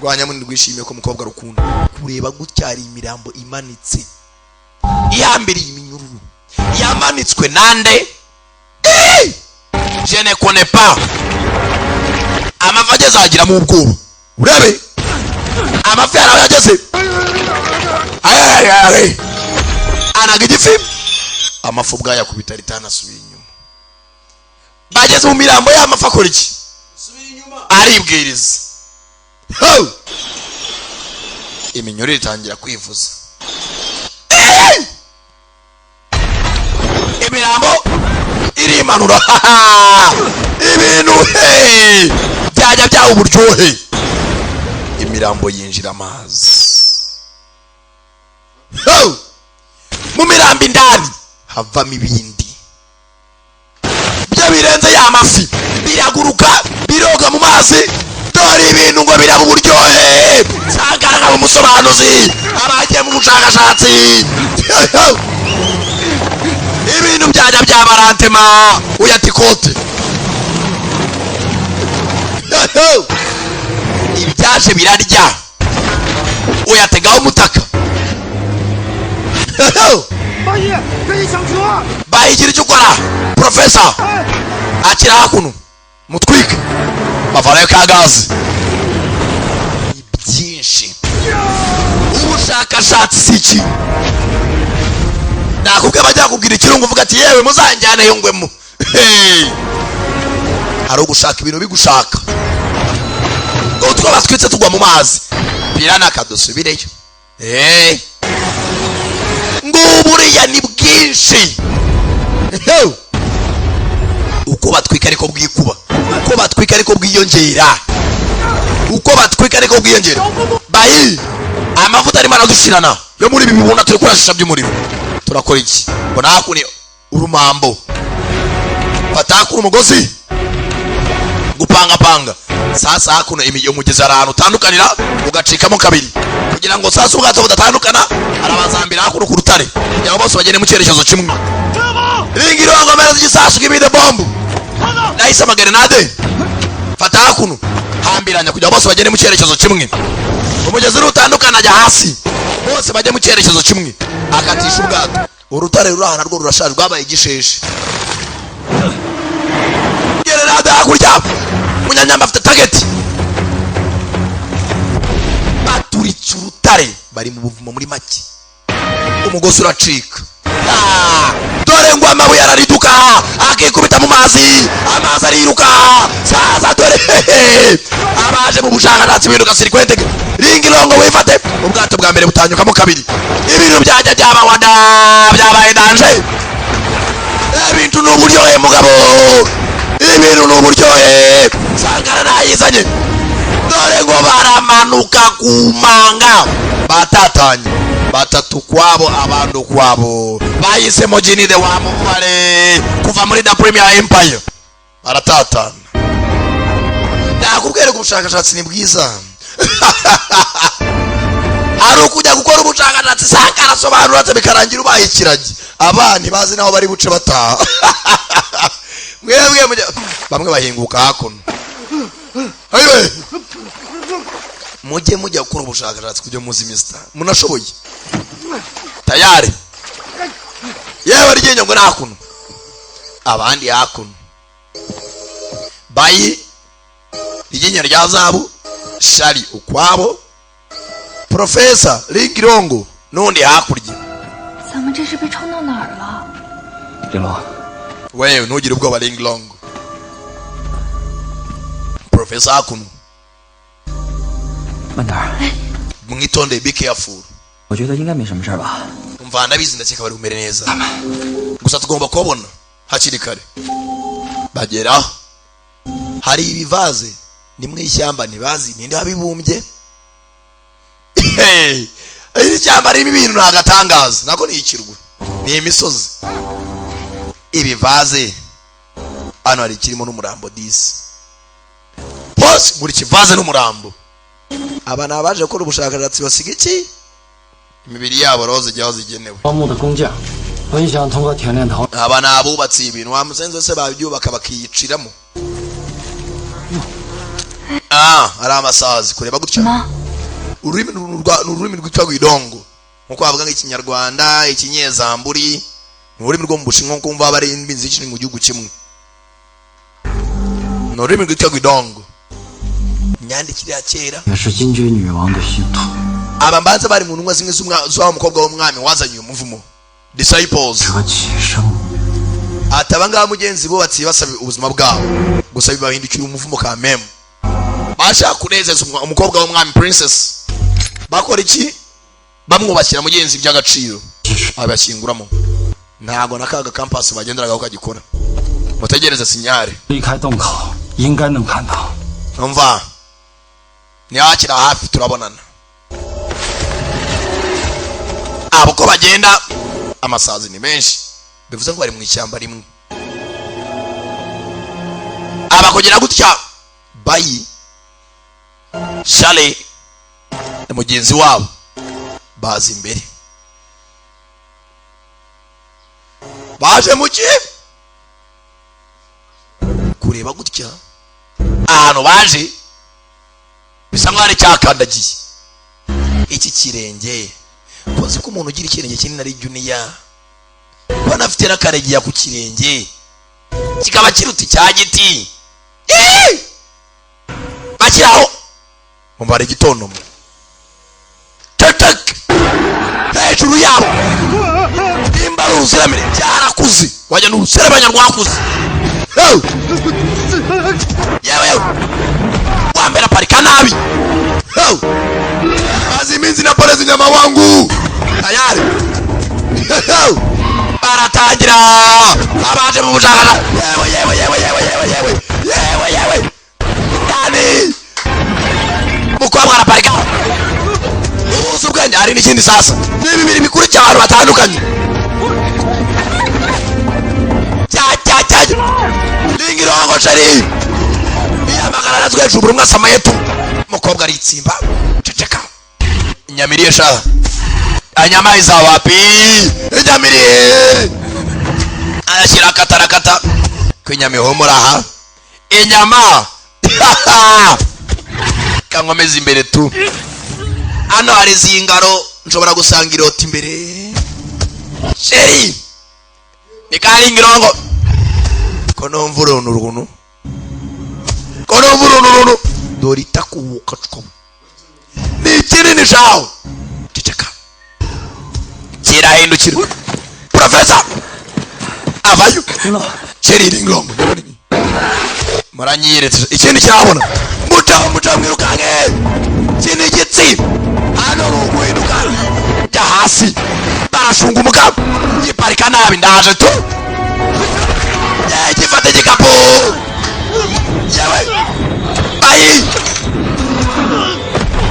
rwa nyamunini rwishimiye ko umukobwa rukunda kureba gutya. Hari imirambo imanitse ihambiriye iminyururu, yamanitswe nande? Eh! Je ne connais pas. Amafi ageze agiramo ubwoba, urebe amafi hari aho yageze. Ay, ay, ay, ay. Anaga igifi, amafi ubwayo akubita ritana, asubiye inyuma. Bageze mu mirambo y'amafi, akora iki? Aribwiriza. Ho! Iminyururu itangira kwivuza. Eh! Imirambo irimanura, ibintu hey! Byajya byaba uburyohe. Imirambo yinjira amazi. Ho! Mu mirambo indani havamo ibindi byo birenze ya mafi, biraguruka, biroga mu mazi. Dore ibintu ngo biraba uburyohe. Sankara mu musobanuzi, abagiye mu bushakashatsi, ibintu byajya byabarantema uyata ikote. Ibyaje birarya, uyategaho umutaka. 八一，赶紧想辙！ Bayigira icyo ukora, professor. Akira hakuno mutwike, bavanayo ka gazi. Ni byinshi, ubushakashatsi si iki nakubwiye. Bajya kubwira ikirungo, uvuga ati yewe muzanjyaneyo ngwemo. Hey! Hari ugushaka ibintu bigushaka, utwo batwitse tugwa mu mazi, piranha kadusubireyo. Hey! Nguburiya ni bwinshi. Hey! Uko batwika ariko bwikuba, uko batwika ariko bwiyongera, uko batwika ariko bwiyongera. Bayi Amavuta arimo aradushirana yo muri ibi bibunda turi kurashisha by'umuriro. Turakora iki? Mbona hakuno urumambo, fata kuri umugozi gupangapanga. Sasa hakuno umugezi hari ahantu utandukanira ugacikamo kabiri, kugira ngo sasa ubwato budatandukana. Arabazambira hakuno ku rutare kugira ngo bose bagende mu cyerekezo kimwe. Ringiro mera z'igisasu, give me the bomb. Nahise amagerenade, fata hakuno, hambiranya kugira ngo bose bagende mu cyerekezo kimwe. Umugezi nutandukana ajya hasi, bose bajye mu cyerekezo kimwe. Akatisha ubwato. Urutare ruri aha narwo rurashaje, rwabaye igisheshe. Gerenade hakurya, munyanyamba afite target. Baturitse urutare, bari mu buvumo. Muri make umugozi uracika. Ah! Dore ngo amabuye arariduka akikubita mu mazi, amazi ariruka. Sasa dore hehe, abaje mu bushakashatsi biruka sirikwete. Ringirongo wifate, ubwato bwa mbere butanyukamo kabiri. Ibintu byajya byaba wada, byabaye danger. Ibintu ni uburyohe mugabo, ibintu ni uburyohe. Sankara nayizanye. Dore ngo baramanuka ku manga, batatanye batatu kwabo, abantu kwabo bahisemo Jinide wa Muvale kuva muri the Premier Empire, baratatana. Nakubwira ko ubushakashatsi ni bwiza. Hari ukujya gukora ubushakashatsi, Sankara asobanura ati bikarangira ubaye ikiragi. Abana bazi naho bari buce bataha. Mwebwe bamwe bahinguka hakuno. Ayiwe, mujye mujya gukora ubushakashatsi kujya muzi mister munashoboye tayari. Yewe ryinyo ngo nakuno, abandi hakuno bayi ryinyo rya zahabu shari ukwabo, profesa Ringirongo n'undi hakurya. 咱们这是被冲到哪儿了？玲珑， Wewe ntugire ubwoba Ringirongo. Profesa hakuno. 慢点儿。 Mwitonde, be careful. 我觉得应该没什么事儿吧。 Umva, ndabizi, ndakeka bari bumere neza, gusa tugomba kubabona hakiri kare. Bageraho hari ibivaze ni mu ishyamba, ntibazi ninde wabibumbye. Hey, iri shyamba ririmo ibintu ni agatangaza, nako ni ikirwa, ni imisozi. Ibivaze hano hari ikirimo n'umurambo disi hose, buri kivaze n'umurambo. Aba ni abaje gukora ubushakashatsi, basiga iki imibiri yabo roho zijya aho zigenewe. 盗墓的工匠，本想通过铁链头 Aba ni abubatsi ibintu wa musenzi wese babyubaka bakiyiciramo. Ah, ari amasazi kureba gutya. Ururimi ni ururimi rwitwa Guidongo, nkuko bavuga nk'ikinyarwanda, ikinyezamburi, ni ururimi rwo mu Bushinwa. Nkuko wumva bari indimi zikiri mu gihugu kimwe, ni ururimi rwitwa Guidongo, imyandikire ya kera. 也是金居女王的信徒。 Aba mbanza bari mu ntumwa zimwe z'wa mukobwa w'umwami wazanye uyu muvumo, disciples. 折其生， Ati abangaba mugenzi bubatsi basaba ubuzima bwabo gusa bibahindukira umuvumo ka memu. Bashaka kunezeza umukobwa w'umwami, princess. Bakora iki? Bamwubakira mugenzi by'agaciro, abashyinguramo. Ntago na kaga kampasi bagenderagaho kagikora. Mutegereze signal. 离开洞口应该能看到。 Umva, ntihakira hafi turabonana. Abo uko bagenda, amasazi ni menshi, bivuze ngo bari mu ishyamba rimwe. Aba kugira gutya, bayi shale na mugenzi wabo baza imbere, baje mu ki kureba gutya ahantu baje bisa nkaho ari cyakandagiye iki kirenge. Kozi ko umuntu ugira ikirenge kinini ari juniya, ubona afite n'akaregeya ku kirenge kikaba kiruta icya giti. Ih! Bakiraho umva hari igitontomo tetek hejuru yabo. Nimba ari uruziramire byarakuze, wajya ni uruserebanya rwakuze. Hey! Yewe yewe, wambere aparika nabi. Hey! Mazi iminsi napoleza inyama wangu tayari. Hey! Baratangira abaje mu bushakashatsi. Yewe yewe yewe yewe yewe yewe yewe yewe, ndani mukobwa araparika ubuso bwe. Ikindi sasa ni bibiri bikurikiye abantu batandukanye. Cya cya cya lingirongo chérie, iyamagara natwe hejuru, umwe asamaye tu. Umukobwa aritsimba. Ceceka, inyamiriye sha, anyama iza wapi? Inyamiriye arashyira akatarakata ko inyama ihumura. Aha inyama kankomeza imbere tu. Hano hari zingaro, nshobora gusanga irota imbere. Chérie, ni karingirongo ko numva uruntu runtu, ko numva uruntu runtu. Dore itakubuka cwo ni kinini shawo. Ceceka, kirahindukira. Profesa avayo. Chérie ringirongo, muranyiyeretse. Ikindi kirabona mucaho, mucaho, mwirukanke. Iki ni igitsi hano, ni uguhinduka jya hasi. Barashunga umugabo yiparika nabi. Ndaje tu. Gifata igikapu. Yewe bayi,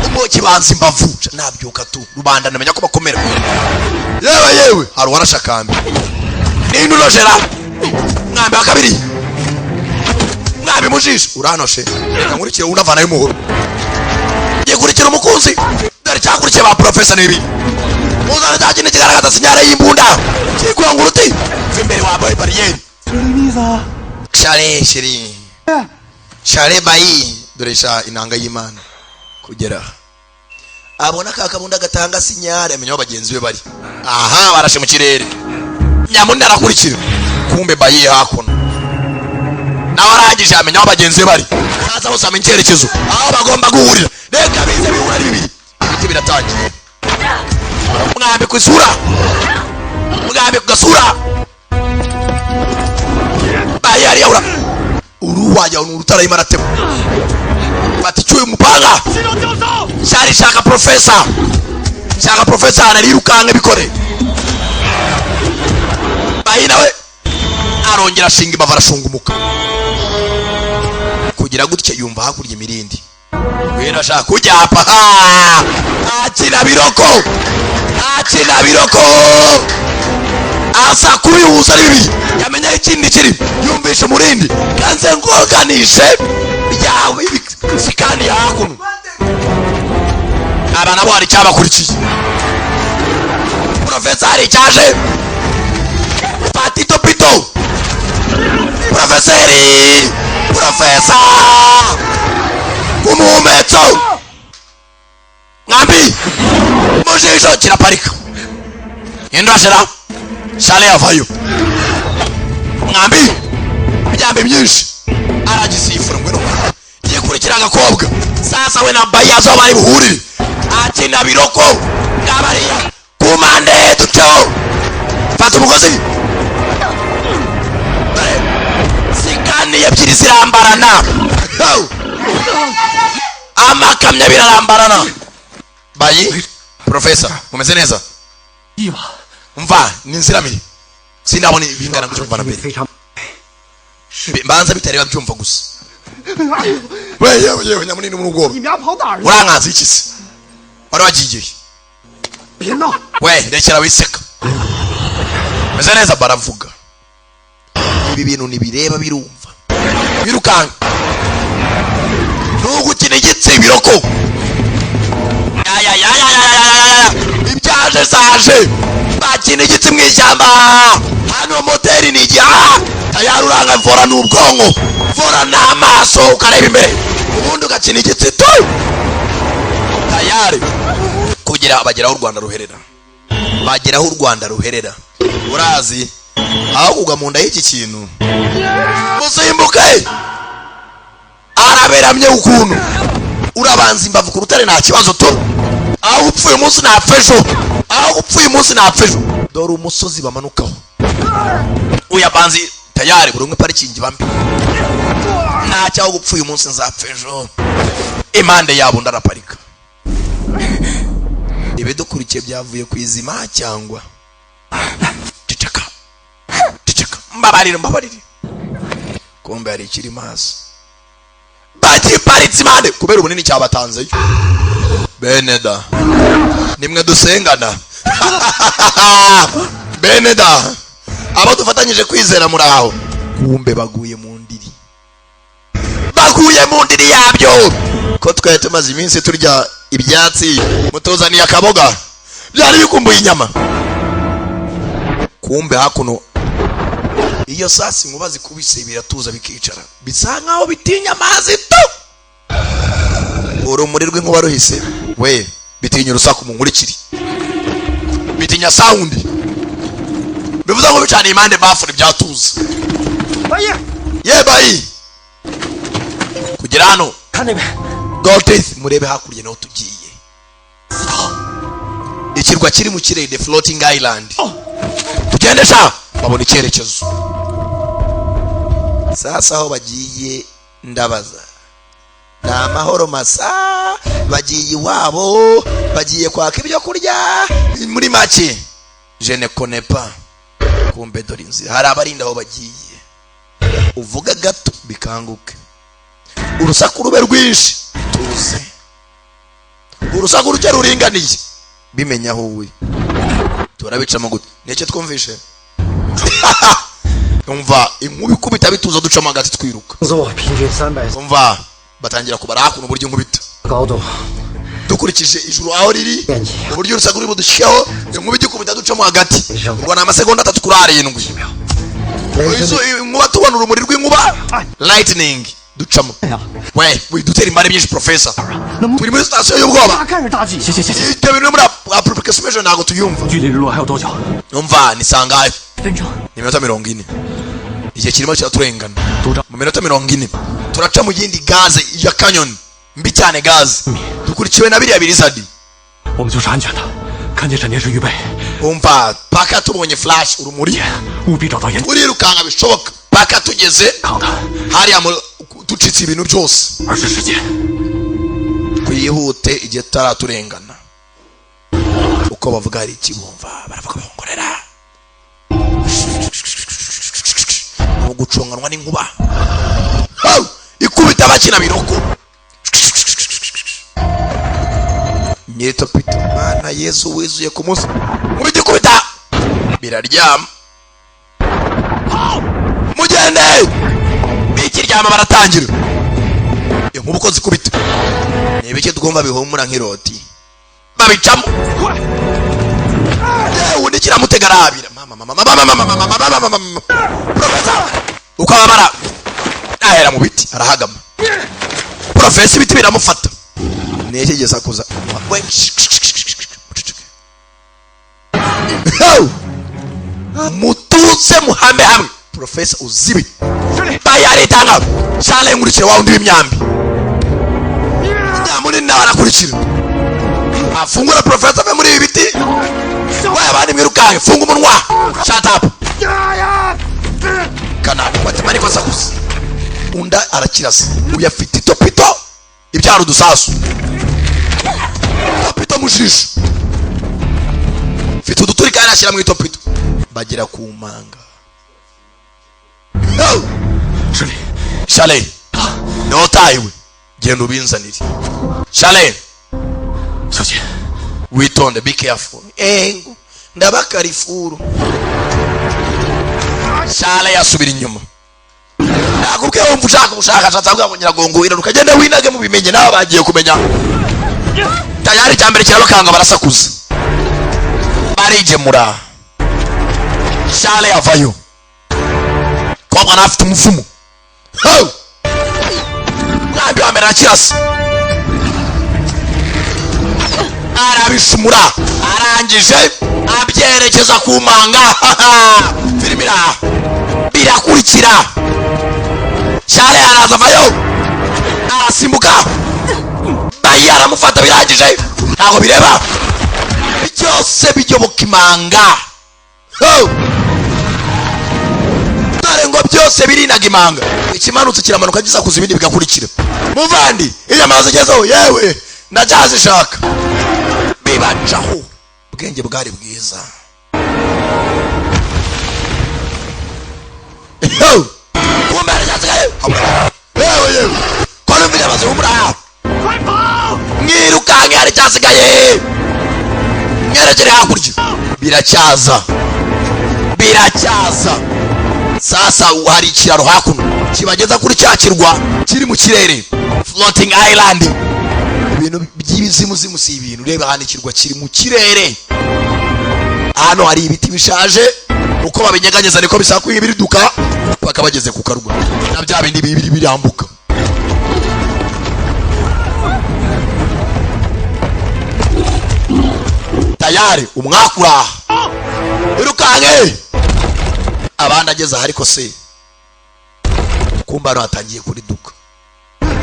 umuki banza imbavu. Nabyuka tu rubanda namenya ko bakomera. Yewe yewe, hari uwarashakambi ninde unojera mwambi wa kabiri, mwambi mujisho uranoshe. Reka nkurikire, unavanayo umuhoro yikurikira umukunzi. Dore cyakurikiye ba profesa nibi muzana cya kintu kigaragaza signal y'imbunda, kikwanga uruti. Va imbere, wambaye bariyeri. Share chérie, share bayi. Dore sha inanga y'Imana kugera abona ka kabunda gatanga signal, amenya aho bagenzi be bari. Aha barashe mu kirere, nyamunini arakurikira. Kumbe bayi hakuno nawe arangije amenya aho bagenzi be bari. Sasa bose amenya icyerekezo aho bagomba guhurira. Reka bize bihura ari bibiri, ibiti biratangiye. Mwambi ku isura, mwambi ku gasura. Bayi hariya ura uru wajya ni urutare arimo aratema. Fata icyuye umupanga. Cyari shaka profesa, shaka profesa, ararirukanka bikore. Bayi nawe arongera ashinga imbavu, arashungumuka kugira gutya, yumva hakurya imirindi. Ngwino, ashaka kujyapa. Akina biroko, akina biroko, asa kubihuza ari bibiri. Yamenya ikindi kiri, yumvisha umurindi kanze ngoganishe byawe sikani hakuno. Aba nabo hari icyabakurikiye. Profesa hari icyaje. Patito pito, profeseri, profesa kumuhumetso, mwambi mujisho, kiraparika. Indashira shale yavayo, mwambi imyambi myinshi aragisifura. Ngwino, yikurikira agakobwa. Sasa we na bayazo bari buhurire. Akina biroko ngabariya kumande duceho. Fata umugozi. Dore sikani ebyiri zirambarana, amakamyo abiri arambarana. Bayi, profesa, mumeze neza? Mva ni inziramire, sinabona ibingana gutyo kuva na mbere. Mbanza bitareba byumva gusa. We yewe yewe, nyamunini muri ubwoba. 你们俩跑哪儿去？ Urankanze iki se? Wari wagiye? 别闹！ We rekera, wiseka. Meze neza. Baravuga ibi bintu ntibireba, birumva, birukanka ntugukina igitsi biroko. Ayayayayayayaya, ibyaje zaje bakina igitsi mu ishyamba. Hano moteri ni igihaha tayari uranga. Volant ni ubwonko, volant ni amaso, ukareba imbere ubundi ugakina igitsi tu. Tayari kugira bagera aho u Rwanda ruherera, bagera aho u Rwanda ruherera. Urazi aho kugwa mu nda y'iki kintu. Musimbuke, araberamye ukuntu urabanza imbavu ku rutare. Nta kibazo tu, aho upfuye umunsi napfa ejo, aho upfuye umunsi napfa ejo. Dore umusozi bamanukaho uyabanzi. Tayari buri umwe parikingi bambi. Ntacyo, aho gupfuye umunsi nzapfa ejo. Impande yabo undi araparika. Ibidukurikiye byavuye ku izima cyangwa? Ceceka, ceceka, mbabarire, mbabarire. Kumbe hari ikiri maso bagiparitse impande kubera ubunini cyabatanzeyo. Bene da, nimwe dusengana, bene da, abo dufatanyije kwizera, muri aho. Kumbe baguye mu ndiri, baguye mu ndiri yabyo. Ko twari tumaze iminsi turya ibyatsi, mutuzaniye akaboga, byari bikumbuye inyama. Kumbe hakuno iyo sasi inkuba zikubise biratuza, bikicara, bisa nkaho bitinya amazi tu. Urumuri rw'inkuba ruhise we, bitinya urusaku, mu nkurikire, bitinya sound, bivuze ngo bicaniye impande bafure byatuza. Ye bayi kugera hano. 看那边， Gold Teeth, murebe hakurya naho tugiye, ikirwa kiri mu kirere, the floating island. Tugende sha. Babona icyerekezo. Sasa aho bagiye, ndabaza, ni amahoro masa? Bagiye iwabo, bagiye kwaka ibyo kurya? Muri make, je ne connais pas. Kumbe dore inzira, hari abarinda aho bagiye. Uvuga gato bikanguke, urusaku rube rwinshi tuze, urusaku ruke ruringaniye bimenya aho uri. Turabicamo gute? Nicyo twumvishe. Umva inkuba ikubita, bituza, ducamo hagati twiruka. 座平均300 Umva, batangira kubara hakuno uburyo inkubita. 高度， Dukurikije ijuru aho riri, uburyo urusaku ruri budushyiraho, inkuba igikubita ducamo hagati, ubwo ni amasegonda 3 kuri 7. Izo inkuba, tubona urumuri rw'inkuba, lightning, ducamo. We widutera imibare myinshi, professor, turi muri sitasiyo y'ubwoba. 开始大计。行行行行， Ibyo bintu muri application ntabwo tuyumva. 距离日落还有多久？ Umva, ni sangahe? 分钟。 Ni iminota 40, igihe kirimo kiraturengana. Mu minota 40 turaca mu yindi gaze ya canyon mbi cyane, gaze dukurikiwe na biriya birizadi. 我们就是安全的。看见闪电时预备， Umva, paka tubonye flash, urumuri, 务必找到岩 turirukanka bishoboka paka tugeze 扛的， hariya ducitse ibintu byose. 而是时间。 Twihute, igihe tutaraturengana. Uko bavuga hari ikibumva, baravuga bongorera mu gucunganwa n'inkuba. Hau! Ikubita bakina biroko nyirito pito. Mana Yesu wizuye ku munsi mu gikubita biraryama, mugende bikiryama, baratangira inkuba uko zikubita. Ni ibiki twumva bihumura nk'iroti? Babicamo. Yewe, undi kiramutega, arabira. Mama, mama, mama, mama, mama, mama, mama, mama, mama. Profesa uko ababara ahera mu biti, arahagama. Profesa, ibiti biramufata. Ni iki gisakuza we? Muceceke. Mutuze, muhambe hamwe. Profesa uzibi bayaritanga shale, nkurikira wa wundi w'imyambi nyamunini, nawe arakurikira, afungura. Profesa ave muri ibi biti we, abandi mwirukanke. Funga umunwa, shut up. Kanaka batima sakuza, unda arakirasa. Uyu afite itopito ibyara udusasu, topito mu jisho, mfite uduturika, yarashyira mu itopito. Bagera ku manga. Shale, niho utahiwe, genda ubinzanire. Shale, witonde, be careful. Engo ndabakarifuru. Shale yasubira inyuma. Nakubwiye, wumva ushaka ubushakashatsi avuga ngo Nyiragongo iraruka, genda winage mubimenye. Nabo bagiye kumenya tayari. Cya mbere kirabakanga, barasakuza, barigemura. Shale avayo, kobwa nawe afite umuvumo. Ho! Mwambi wa mbere arakirasa, arabishumura, arangije abyerekeza ku manga. Filimi iraha birakurikira. Shale araza, avayo, arasimbuka, bayi aramufata. Birangije, ntabwo bireba, byose biyoboka imanga. Ho! Dore ngo byose birinaga imanga, ikimanutse kiramanuka gisakuza, ibindi bigakurikira. Muvandi, inyama zigezeho, yewe ndacyazishaka. Bibacaho, ubwenge bwari bwiza. Yo! Kumbe haracyasigaye. Yewe, yewe, ko numva inyama zihumura, mwirukanke, hari Ikirere kiri hakurya, biracyaza, biracyaza. Sasa hari ikiraro hakuno kibageza kuri cya kirwa kiri mu kirere, floating island. Ibintu by'ibizimuzimu si ibintu. Reba hano, ikirwa kiri mu kirere. Hano hari ibiti bishaje, uko babinyeganyeza niko bisaba biriduka paka bageze ku karwa na bya bindi bibiri birambuka. Tayari umwaka uraha, irukanke abandi ageze aha. Ariko se kumba hano hatangiye kuriduka,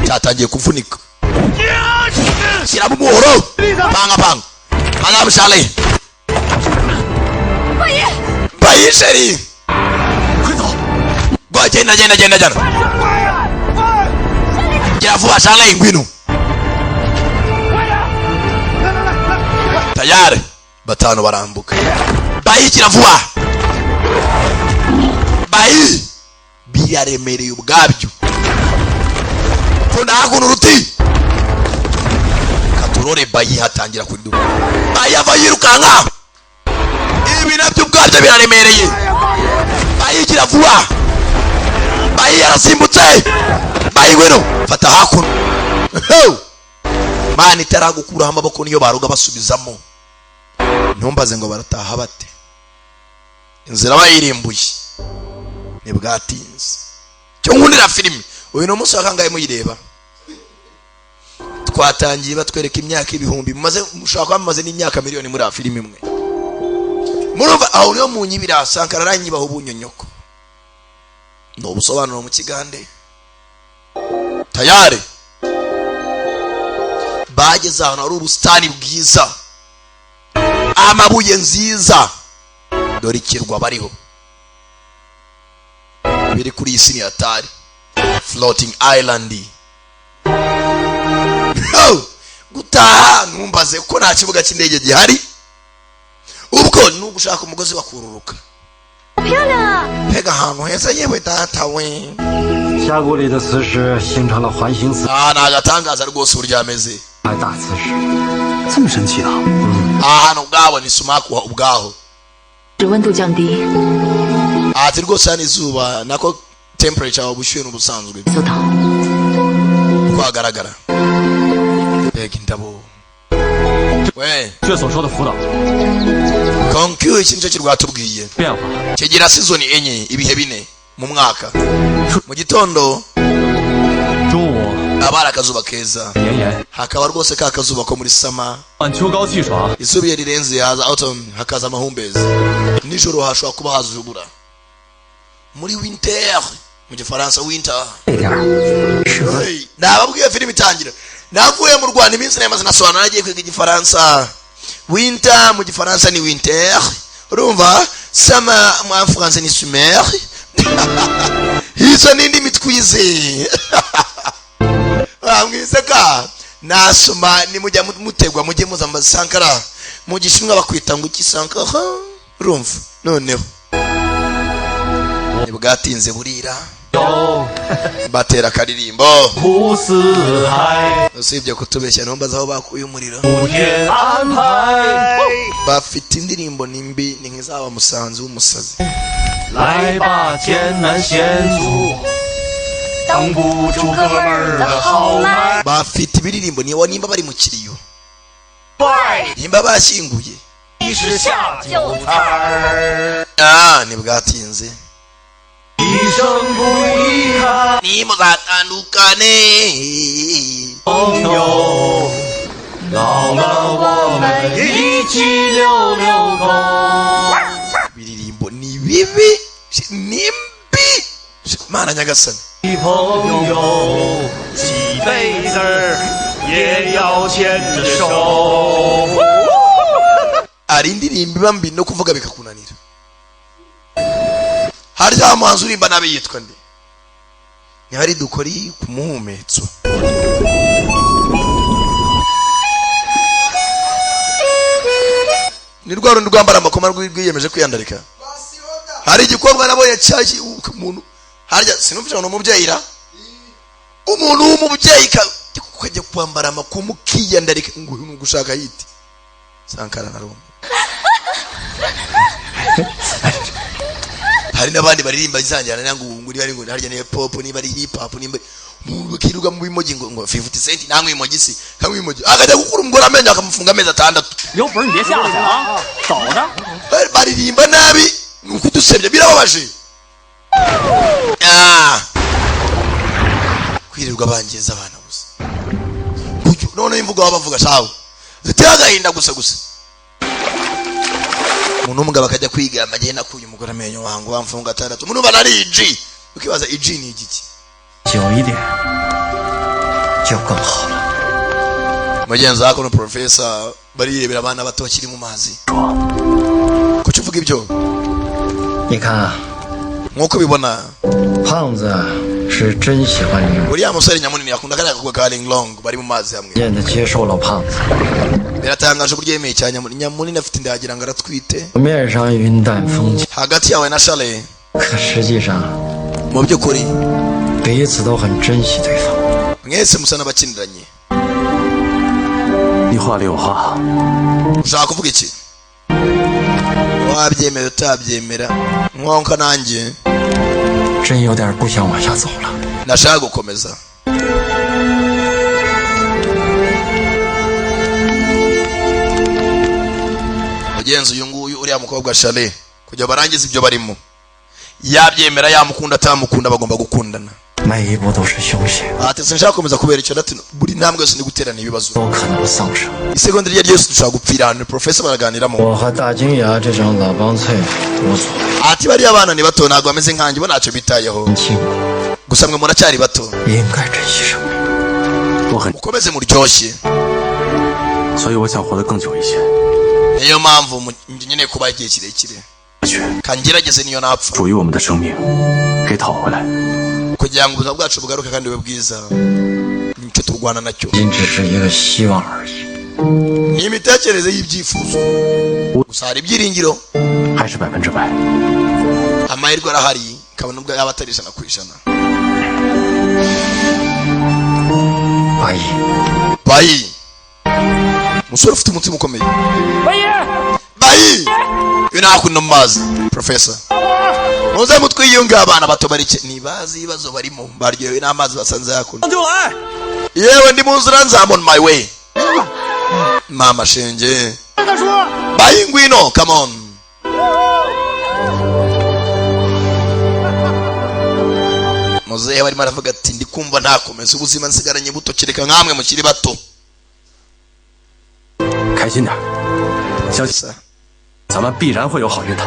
cyatangiye kuvunika. Shyiramo umuhoro, panga panga. Madamu Shale, bayisheri, go, genda, genda, genda, genda, gira vuba. Shale, ngwino. Tayari batanu barambuka. Bayikira vuba, bayi biraremereye ubwabyo. Pfunda hakuno uruti katurore. Bayi hatangira kuriduka, bayi ava yirukanka. Ibi nabyo ubwabyo biraremereye. Bayigira vuba, bayi yarasimbutse. Bayi, ngwino, fata hakuno. Mana itaragukuraho amaboko niyo baruga basubizamo. Ntumbaze ngo barataha bate, inzira bayirimbuye ntibwatinze. Cyo nkundira filime, uyu ni umunsi wa kangahe muyireba? Twatangiye batwereka imyaka ibihumbi mumaze, mushobora kuba mumaze n'imyaka miliyoni muri iyi filime imwe. Murumva aho niyo munyibira. Sankara aranyibaho ubunyonyoko, ni ubusobanuro mu kigande. Tayari bageze ahantu hari ubusitani bwiza, amabuye nziza. Dore ikirwa bariho biri kuri iyi si ni hatari, floating island. Gutaha ntumbaze ko nta kibuga cy'indege gihari, ubwo ni ugushaka umugozi bakururuka. Mbega ahantu heza, yewe data we! 峡谷里的磁石形成了环形磁 Aha ni agatangaza rwose uburyo hameze. 海大磁石。这么神奇啊！ Aha hantu ubwabo ni sumaku ubwaho. 温度降低， Ati rwose hano izuba nako temperature, ubushyuhe n'ubusanzwe 搜到。 uko hagaragara. Mbega indabo we! 这所说的辅导 Konkiyo, iki nicyo kirwatubwiye. 变化， Kigira season enye, ibihe bine mu mwaka. Mu gitondo 中午 aba ari akazuba keza, 炎炎， hakaba rwose ka kazuba ko muri summer. 晚秋高气爽， Izuba iyo rirenze haza autumn, hakaza amahumbezi. Nijoro hashobora kuba haza urubura muri winter, mu gifaransa winter. 这点儿适合 Hey, nababwiye filime itangira navuye mu Rwanda iminsi nayamaze nasobanura, nagiye kwiga igifaransa. Winter mu gifaransa ni winter, urumva? Summer mu français ni summer. Izo ni indimi twize mwiseka nasoma. Nimujya mutegwa mujye muza mu Sankara, mu gishinwa bakwita ngo iki? Sankara. Urumva noneho ntibwatinze burira, batera akaririmbo. 苦四海， Usibye kutubeshya, ntumbaze aho bakuye umuriro. 不天安排。 Bafite indirimbo nimbi, ni nk'izaba musanzi w'umusazi. 来吧，艰难险阻，挡不住哥们儿的豪迈。 Bafite ibiririmbo niba nimba bari mu kiriyo, nimba bashyinguye. 你是下酒菜儿， Ah, ntibwatinze. 一生不遗憾。 Nimuzatandukane. 朋友，老了我们一起遛遛狗。 Ibiririmbo ni bibi, ni mbi, Mana nyagasani! 朋友，几辈子儿也要牵着手。 Hari indirimbo iba mbi no kuvuga bikakunanira. Harya muhanzi urimba nabi yitwa nde? Ntihari dukori ku muhumetso. Ni rwa rundi rwambara amakoma rwiyemeje kwiyandarika. Hari igikobwa nabonye cyaki umuntu harya, sinumvise ngo ni umubyeyi ra, umuntu w'umubyeyi ukajya kwambara amakoma ukiyandarika ngo uyu ni ugushaka yite. Sankara na Roma. Hari n'abandi baririmba izanjyana nangu ngo niba ari ngo harya ni pop, niba ari hip hop, nimba umuntu bakirirwa mu bimogi ngo 50 Cent nanywa imogi si kanywa imogi, akajya gukura umugore amenyo akamufunga amezi 6. 有本事你别下去啊，走着。 Baririmba nabi ni ukudusebya, birababaje. Ah, kwirirwa bangiza abana gusa. Gutyo, noneho imvugo baba bavuga shawe ziteye agahinda gusa gusa. Umuntu w'umugabo akajya kwigamba, agenda akuye umugore amenyo wangu wamfunga 6, umuntu ubona ari iji, ukibaza iji ni igiki? 久一点就更好了。 Mugenzi wako ni professor, barirebera abana bato bakiri mu mazi. Kuki uvuga ibyo? 你看啊， Nk'uko ubibona, 胖子是真喜欢你， uriya musore nyamunini akunda kariya gakobwa ka Ling Long bari mu mazi hamwe. 渐的接受了胖子， Biratangaje uburyo yemeye cyane. Nyamunini, nyamunini afite inda yagira ngo aratwite. 面上云淡风轻， Hagati yawe na Shale, 可实际上 mu by'ukuri 彼此都很珍惜对方。 mwese musa n'abakiniranye. 你话里有话， Ushaka kuvuga iki? Wabyemera utabyemera, nkonka nanjye 真有点不想往下走了。 nashaka gukomeza. Mugenzi uyu nguyu uriya mukobwa Shale, kugira barangize ibyo barimo, yabyemera yamukunda atamukunda, bagomba gukundana. 每一步都是凶险， Ati sinshaka gukomeza kubera icyo ndati buri ntambwe yose ni guterana ibibazo, 都可能丧生。 isegonda iryo ari ryo ryose dushobora gupfira ahantu. Professor baraganiramo. 我和大金牙这种老帮菜无所谓， Ati bariya bana ni bato, ntabwo bameze nkanjye, bo ntacyo bitayeho, 年轻 gusa mwe muracyari bato, 应该珍惜生命。 我很， mukomeze muryoshye. 所以我想活得更久一些。 Niyo mpamvu nkeneye kubaho igihe kirekire, 去 kangerageze niyo napfa, 属于我们的生命给讨回来。 kugira ngo ubuzima bwacu bugaruke kandi bube bwiza. Nicyo turwana nacyo. 仅只是一个希望而已。 Ni imitekerereze y'ibyifuzo gusa, hari ibyiringiro. 还是100%。 Amahirwe arahari kabone ubwo yaba atari 100%. 八一， Bayi, umusore ufite umutima ukomeye. Bayi uyu ntakuno mu mazi. Professor, muze mutwiyunge, abana bato barike ntibazi ibibazo barimo, baryohewe n'amazi basanze hakuno. 就来， Yewe, ndi mu nzira nza, I'm on my way. Mama shenge, bayi ngwino, come on. Muzehe barimo aravuga ati ndi kumva ntakomeza ubuzima nsigaranye buto, kereka nkamwe mukiri bato. 开心点，相信咱们必然会有好运的。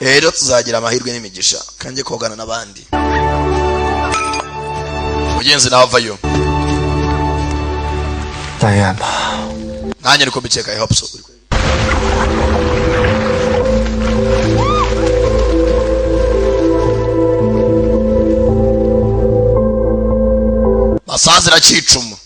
Rero tuzagira amahirwe n'imigisha. Kanjye kogana n'abandi. Mugenzi nawe avayo. 但愿吧。 Nanjye niko mbikeka, I hope so. Masazi iracicuma.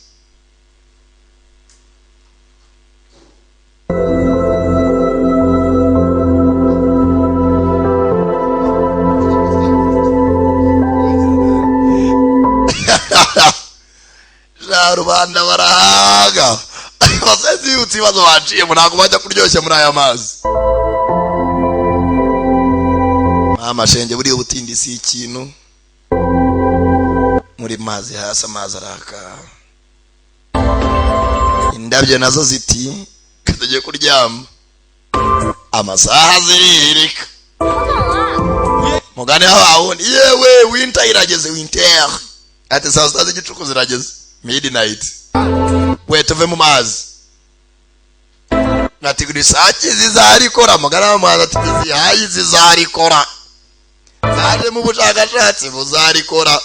Ja, rubanda barahaga. Abasenzi bibutse ibibazo baciyemo, ntabwo bajya kuryoshya muri aya mazi. Mama shenge, buriya ubutindi si ikintu muri mazi hasi, amazi araka, indabyo nazo ziti tugiye kuryama, amasaha zirihirika. Mugani w'abawundi, yewe, winter irageze, winter ati saa 6 z'igicuku zirageze, midnight. We, tuve mu mazi. Ati isake zizarikora. Mugani w'amazi ati zihaye zizarikora, zaje mu bushakashatsi buzarikora.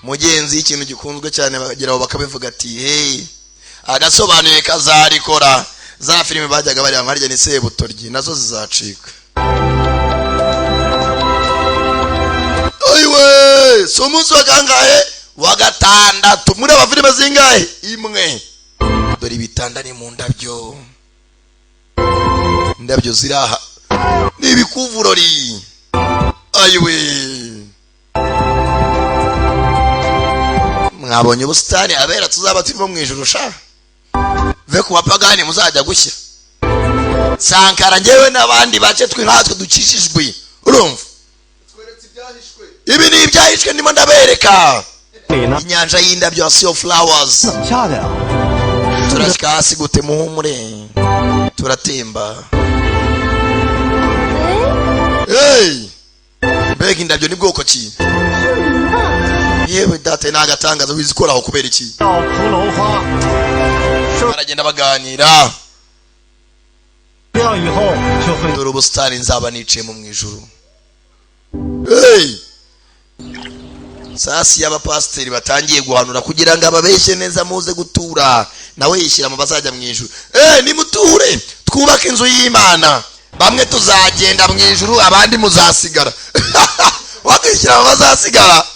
Mugenzi, ikintu gikunzwe cyane bageraho bakabivuga ati hey, agasobanuye kazarikora. Za filime bajyaga bareba nka harya ni Sebutoryi nazo zizacika. Oyiwe, si umunsi wa kangahe? Wa gatandatu. Muri aba filime zingahe? Imwe. Dore ibitanda ni mu ndabyo, indabyo ziri aha ni ibikuvurori. Ayiwe, mwabonye ubusitani abera tuzaba turimo mu ijuru sha, ve ku bapagani muzajya gushya. Sankara, njyewe n'abandi bace twe nkatwe dukijijwe, urumva ibi ni ibyahishwe, ndimo ndabereka inyanja y'indabyo ya Sea of Flowers. 下的呀？ Turashyika hasi gute? Muhumure, turatemba. Hey! Mbega indabyo ni bwoko ki? Yewe data, ni agatangaza. Wizikoraho kubera iki? 叫骷髅花， Baragenda baganira. 掉以后就会 Dore ubusitani nzaba nicayemo mu ijuru. Hey! Sasi y'abapasiteri batangiye guhanura kugira ngo ababeshye neza muze gutura, nawe yishyira mu bazajya mu ijuru. Eh, nimuture twubake inzu y'Imana, bamwe tuzagenda mu ijuru, abandi muzasigara. Wakishyira mu bazasigara.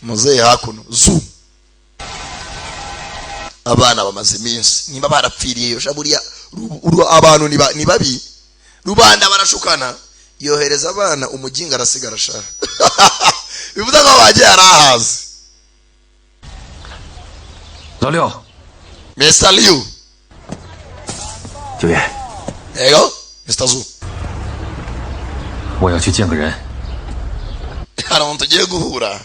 Muzehe hakuno zu abana bamaze iminsi niba barapfiriye sha, buriya abantu ni babi, rubanda barashukana. Yohereza abana, umuginga arasigara sha, bivuze ngo bagiye arahazi. 老六， Mr Liu. 九爷， Yego, Mr Zu. 我要去见个人。 Hari umuntu tugiye guhura.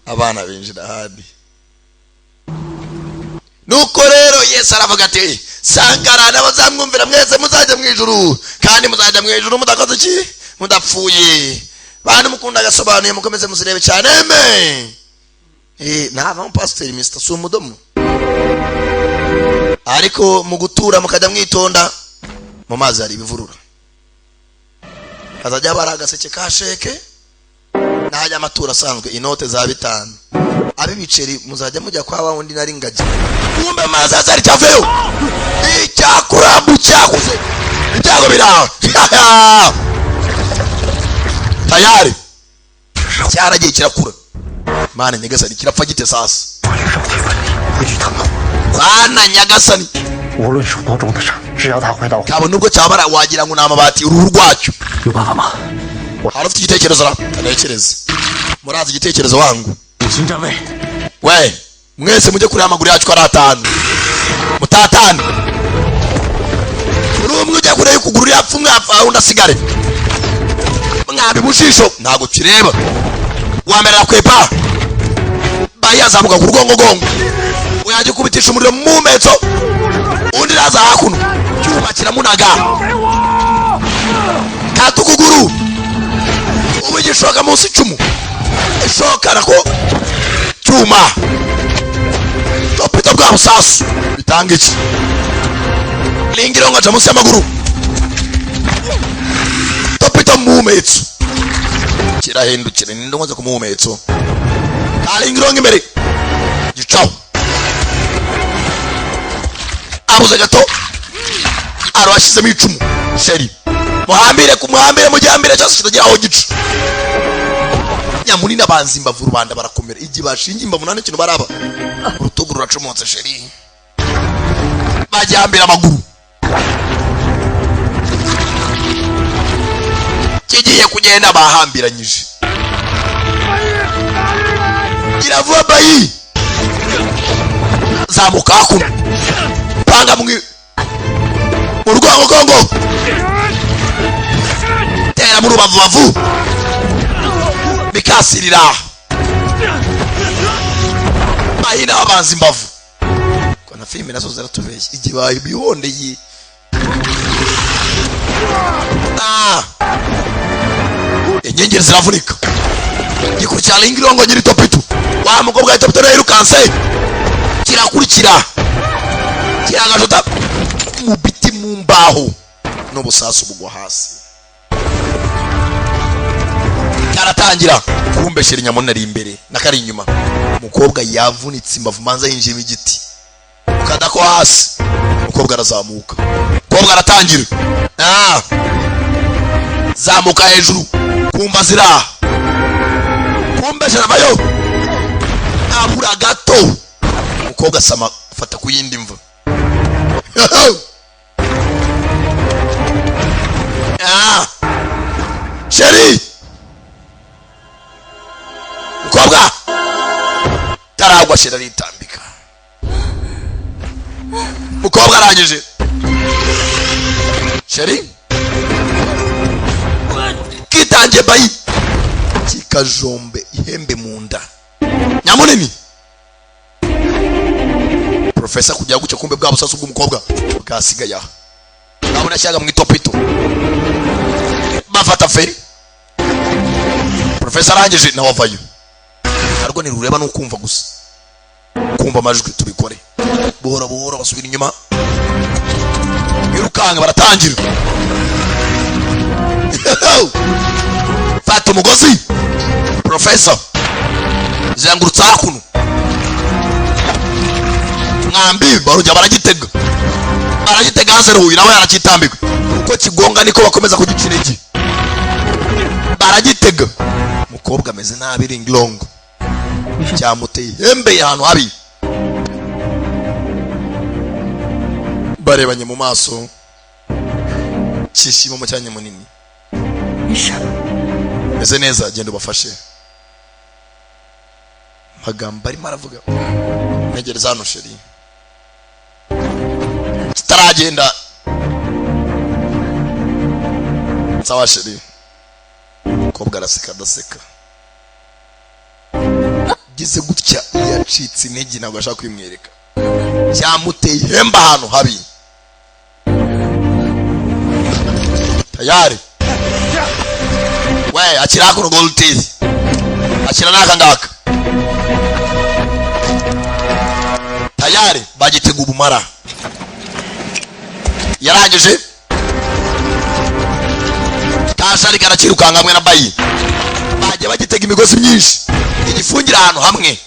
Abana binjira ahandi. Nuko rero Yesu aravuga ati: "Sankara n'abazamwumvira mwese muzajya mu ijuru, kandi muzajya mu ijuru mudakoze iki? Mudapfuye." Bantu mukunda agasobanuye, mukomeze muzirebe cyane. Amen. Eh, nava pasiteri Mr si umudomo, ariko mu gutura mukajya mwitonda. Mu mazi hari ibivurura, hazajya haba hari agaseke ka sheke n'ahajya amaturo asanzwe, inote za 5, ab'ibiceri muzajya mujya kwa wa wundi nari ngagi. Kumbe amazi azari cyavuyeyo, icyakurambu cyakuze, ibyago biraho tayari cyaragiye kirakura. Mana nyagasani, kirapfa gite sasa? Mana nyagasani! 无论受多重的伤，只要他回到， Kabone nubwo cyabara wagira ngo ni amabati, uruhu rwacyo. 有办法吗？ Hari ufite igitekerezo ra? Ntekereze, murazi igitekerezo wangu. 五行站位， We, mwese mujye kuri amaguru yacu ko ari atanu, mutatane. Uri umwe ujya kure y'ukuguru yapfa, umwe apfa, undi asigare mwabi mu jisho ntabwo kireba. Wambere arakwepa, bayazamuka ku rugongogongo, uyajya ukubitisha umuriro mu mumetso, undi naza hakuno, cyuma kiramunaga, kata ukuguru. Ubu igishoka munsi icumu ishoka nako cyuma topito bwa busasu bitanga iki lingiro ngaca munsi y'amaguru, topito mu mumetso, kirahindukira ninde nkoze ku muhumetso, karingiro imbere gicaho, abuze gato aro ashyizemo icumu. Sheri, muhambire ku muhambire, mujyambire cyose kitagira aho gica. Nyamunini abanza imbavu, rubanda barakomera, igihe bashinga imbavu nta n'ikintu baraba, urutugu ruracomotse. Sheri, bajyambira amaguru, kigiye kugenda bahambiranyije. Iravuga bayi zamuka hakuno, panga mu urwangogongo, tera mu rubavubavu, bikasirira bahina babanza imbavu. Kona filime nazo ziratubeshya igihe babihondeye. Ah, inyenyeri ziravunika, gikurikira ringirongo nyiri topitu, wa mukobwa wa topitu yirukanse, kirakurikira, kiragajuta mu biti, mu mbaho n'ubusasu bugwa hasi. Karatangira kumbeshera inyamunini ari imbere n'akari inyuma. Umukobwa yavunitse imbavu, manza yinjiyemo igiti ukadako hasi. Umukobwa arazamuka, umukobwa aratangira. Ah, zamuka hejuru kumva ziraha, kumbeshera vayo, abura gato. Umukobwa asama afata ku yindi mva. Ah, sheri, mukobwa taragwa, sheri aritambika. Mukobwa arangije, Chérie, kitangiye bayi kikajombe ihembe mu nda nyamunini. Profesa kujya gucya, kumbe bwa busasu bw'umukobwa bwasigaye aha, ndabona ashyaga mu itopito. Bafata feri, profesa arangije nawe avayo. Ariko ntirureba ni ukumva gusa, kumva amajwi. Tubikore buhoro buhoro, basubira inyuma, birukanka, baratangira. Fata umugozi, profesa zengurutsa hakuno mwambi. Barujya baragitega, baragitega haseruye, nawe aracyitambika. Uko kigonga niko bakomeza kugica intege. Baragitega, umukobwa ameze nabi. Ringlong cyamuteye ihembe ahantu habi. Barebanye mu maso, cyishimo mu cyanya munini. Meze neza, genda ubafashe. Magambo arimo aravuga, ntegereza hano chérie, kitaragenda. Sawa chérie. Umukobwa araseka, adaseka gize gutya, yacitse intege, ntabwo ashaka kwimwereka. Cyamuteye ihembe ahantu habi. Tayari we, akira hakuno, gold teeth, akira n'aka ngaka. Tayari bagitega ubumara, yarangije kashari karakirukanka hamwe na bayi. Bagiye bagitega imigozi myinshi, igifungira ahantu hamwe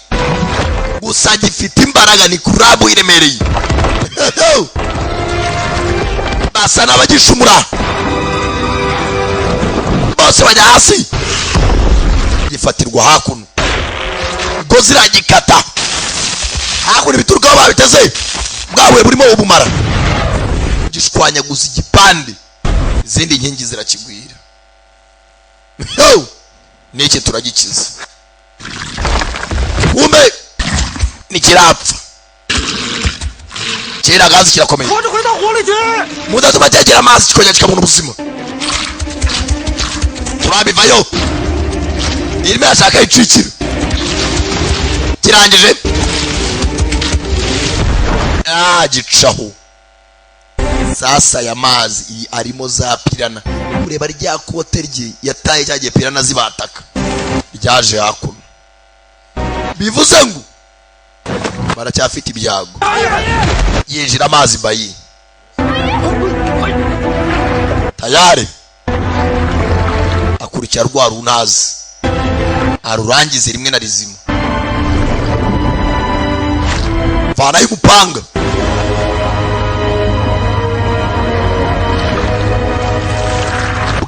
gusa gifite imbaraga, ni kurabu iremereye. Basa n'abagishumura bose bajya hasi, gifatirwa hakuno, imigozi iragikata hakuno, ibiturukaho babiteze bwabuye burimo ubumara, gishwanyaguza igipande, izindi nkingi zirakigwira. Niki turagikiza, kumbe nikirapfa kera gazi kirakomeye, mudatuma cyegera amazi kikongera kikabona ubuzima. Turabivayo, irimo irashaka icikiro kirangije gicaho. Sasa ya mazi iyi arimo za pirana, kureba rya kote rye yataye cyagiye pirana zibataka, ryaje hakuno, bivuze ngo baracyafite ibyago. Yinjira amazi bayi tayari, akurikira rwa runazi arurangize rimwe na rizima. Vanayo umupanga,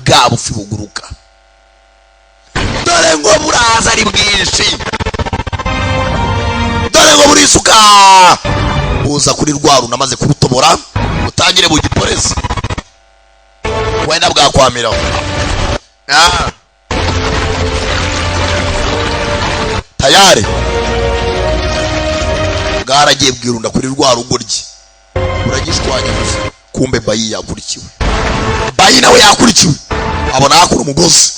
bwa bufi buguruka, dore ngo buraza ari bwinshi, dore ngo burisuka, buza kuri rwa runa amaze kurutobora, butangire bugiporeze, wenda bwakwamiraho. Tayari bwaragiye bwirunda kuri rwa rugoryi, buragishwanyaguza. Kumbe bayi yakurikiwe, bayi nawe yakurikiwe, abona hakura umugozi,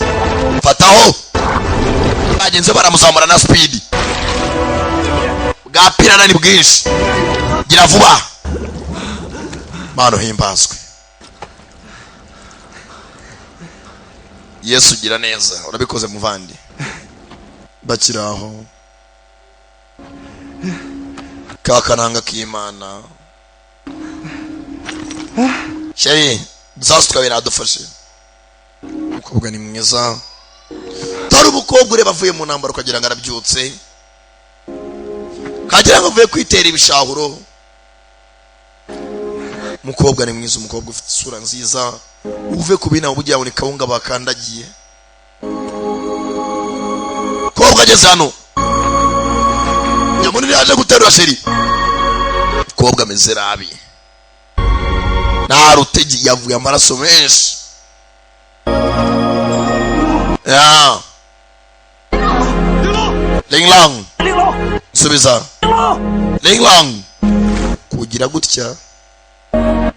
fataho, bagenzi baramuzamura na speed. Bwa pirana ni bwinshi, gira vuba mano, himbazwe Yesu, gira neza, urabikoze muvandi. Bakiraho kakananga k'Imana. Chérie, dusasu twabera adufashe. Umukobwa ni mwiza, dore umukobwa ureba avuye mu ntambaro ukagira ngo arabyutse, kagira ngo avuye kwitera ibishahuro. Umukobwa ni mwiza, umukobwa ufite isura nziza, uve ku bina ubugira ngo ni kawunga bakandagiye. Kobwa ageze hano, nyamunini yaje guterura chérie. Kobwa ameze nabi, nta rutegi, yavuye amaraso menshi. Ling Long, subiza Ling Long, kugira gutya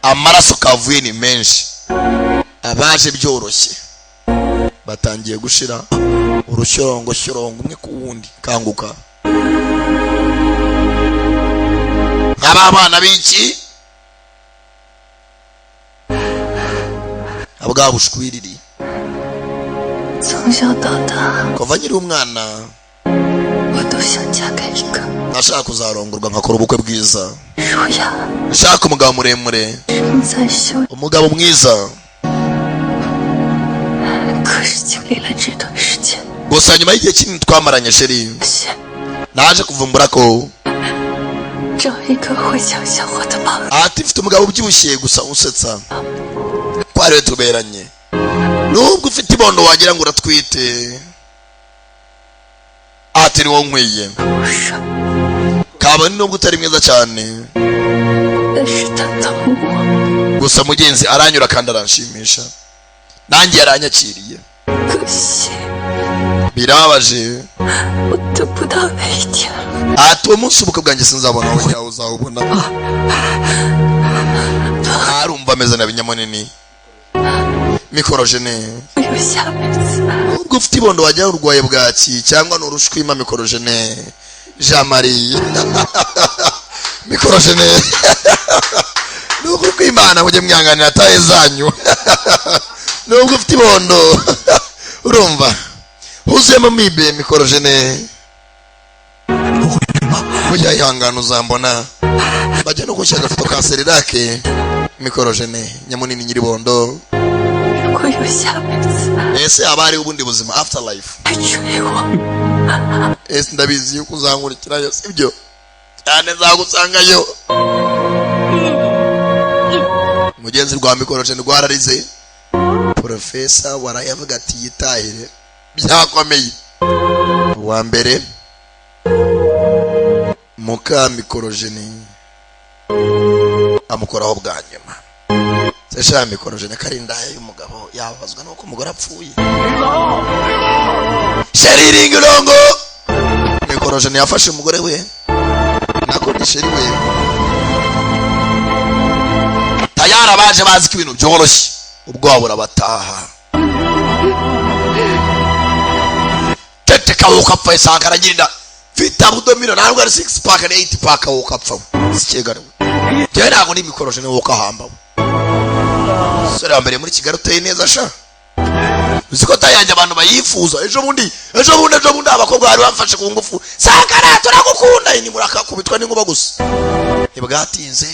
amaraso kavuye ni menshi. Abaje byoroshye batangiye gushira urushyorongo shyorongo umwe ku wundi. Kanguka nk'aba bana b'iki bwa bushwiriri. 从小到大， Kuva nkiri umwana, 我都想嫁给一个 nashaka kuzarongorwa nkakora ubukwe bwiza, 儒雅、 nshaka umugabo muremure, 身材修。 umugabo mwiza. 可是经历了这段时间， Gusa nyuma y'igihe kinini twamaranye, chérie, naje kuvumbura ko 找一个会讲笑话的胖子， ati mfite umugabo ubyibushye gusa usetsa, ko ariwe tuberanye, nubwo ufite ibondo wagira ngo uratwite, ati ni wowe nkwiye, kabone nubwo utari mwiza cyane. 但是他懂我。 Gusa mugenzi aranyura kandi aranshimisha, nanjye yaranyakiriye. 可惜 Birababaje. 我等不到那一天。 Ati uwo munsi ubukwe bwanjye sinzabona aho nyawe uzawubona. Arumva ameze na binyamunini mikorojene. 我有下辈子。 Ubwo ufite ibondo wajya urwaye bwaki cyangwa ni urushwima mikorojene Jean Marie mikorojene, nubwo kwimana mujye mwihanganira taye zanyu, nubwo ufite ibondo urumva huzuyemo mibe mikorojene, mujya ihangana uzambona. Bajya no gushyira agafoto ka serirake mikorojene nyamunini nyiribondo. 如果有下辈子， Ese haba hariho ubundi buzima, afterlife? 还追我， Ese ndabizi yuko uzankurikirayo, sibyo cyane nzagusangayo. Mugenzi rwa mikorojene rwararize, porofesa warayavuga ati yitahire byakomeye. Uwa mbere muka mikorojene amukoraho bwa nyuma. Sesha mikorojene karindaya y'umugabo yababazwa nuko umugore apfuye. Sheriringi rongo mikorojene yafashe umugore we, nako ni chéri we. Tayari abaje bazi ko ibintu byoroshye, ubwoba burabataha. Ceceka wowe ukapfa. Sankara agira mfite abdominal, ntabwo ari 6 pack, ni 8 pack. Wowe ukapfa, sikegariwe njyewe ntabwo ni mikorojene, wowe ukahamba. Umusore wa mbere muri Kigali uteye neza sha, uzi ko tayanjye abantu bayifuza. Ejo bundi, ejo bundi, ejo bundi abakobwa bari bamfashe ku ngufu. Sankara turagukunda, ni murakakubitwa n'inkuba gusa ntibwatinze.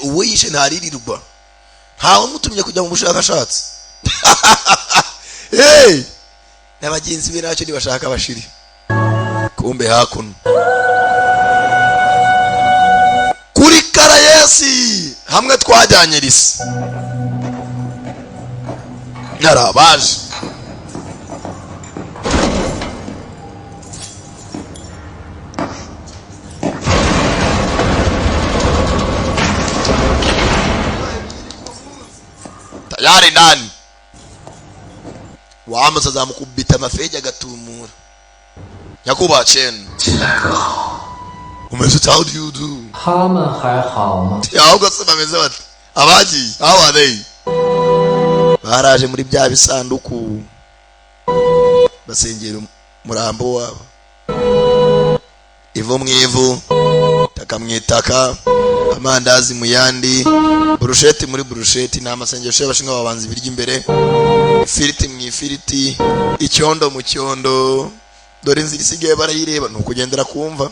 Uwo yishe ntaririrwa, ntawe umutumye kujya mu bushakashatsi. Hey! Na bagenzi be nacyo ntibashaka bashiri. Kumbe hakuno kuri Karayesi hamwe twajyanye risi narabaje. Tayari ndani wamuze azamukubita amafeji agatumura. Nyakubahwa Chen, umeze ute? How do you do? 他们还好吗？ Ahubwo se bameze bate abagiye? How are they? Baraje muri bya bisanduku basengera umurambo wabo, ivu mu ivu, itaka mu itaka, amandazi mu yandi, burusheti muri burusheti. Ni amasengesho y'abashinwa babanza ibiryo imbere, ifiriti mu ifiriti, icyondo mu cyondo. Dore inzira isigaye barayireba, ni ukugendera kumva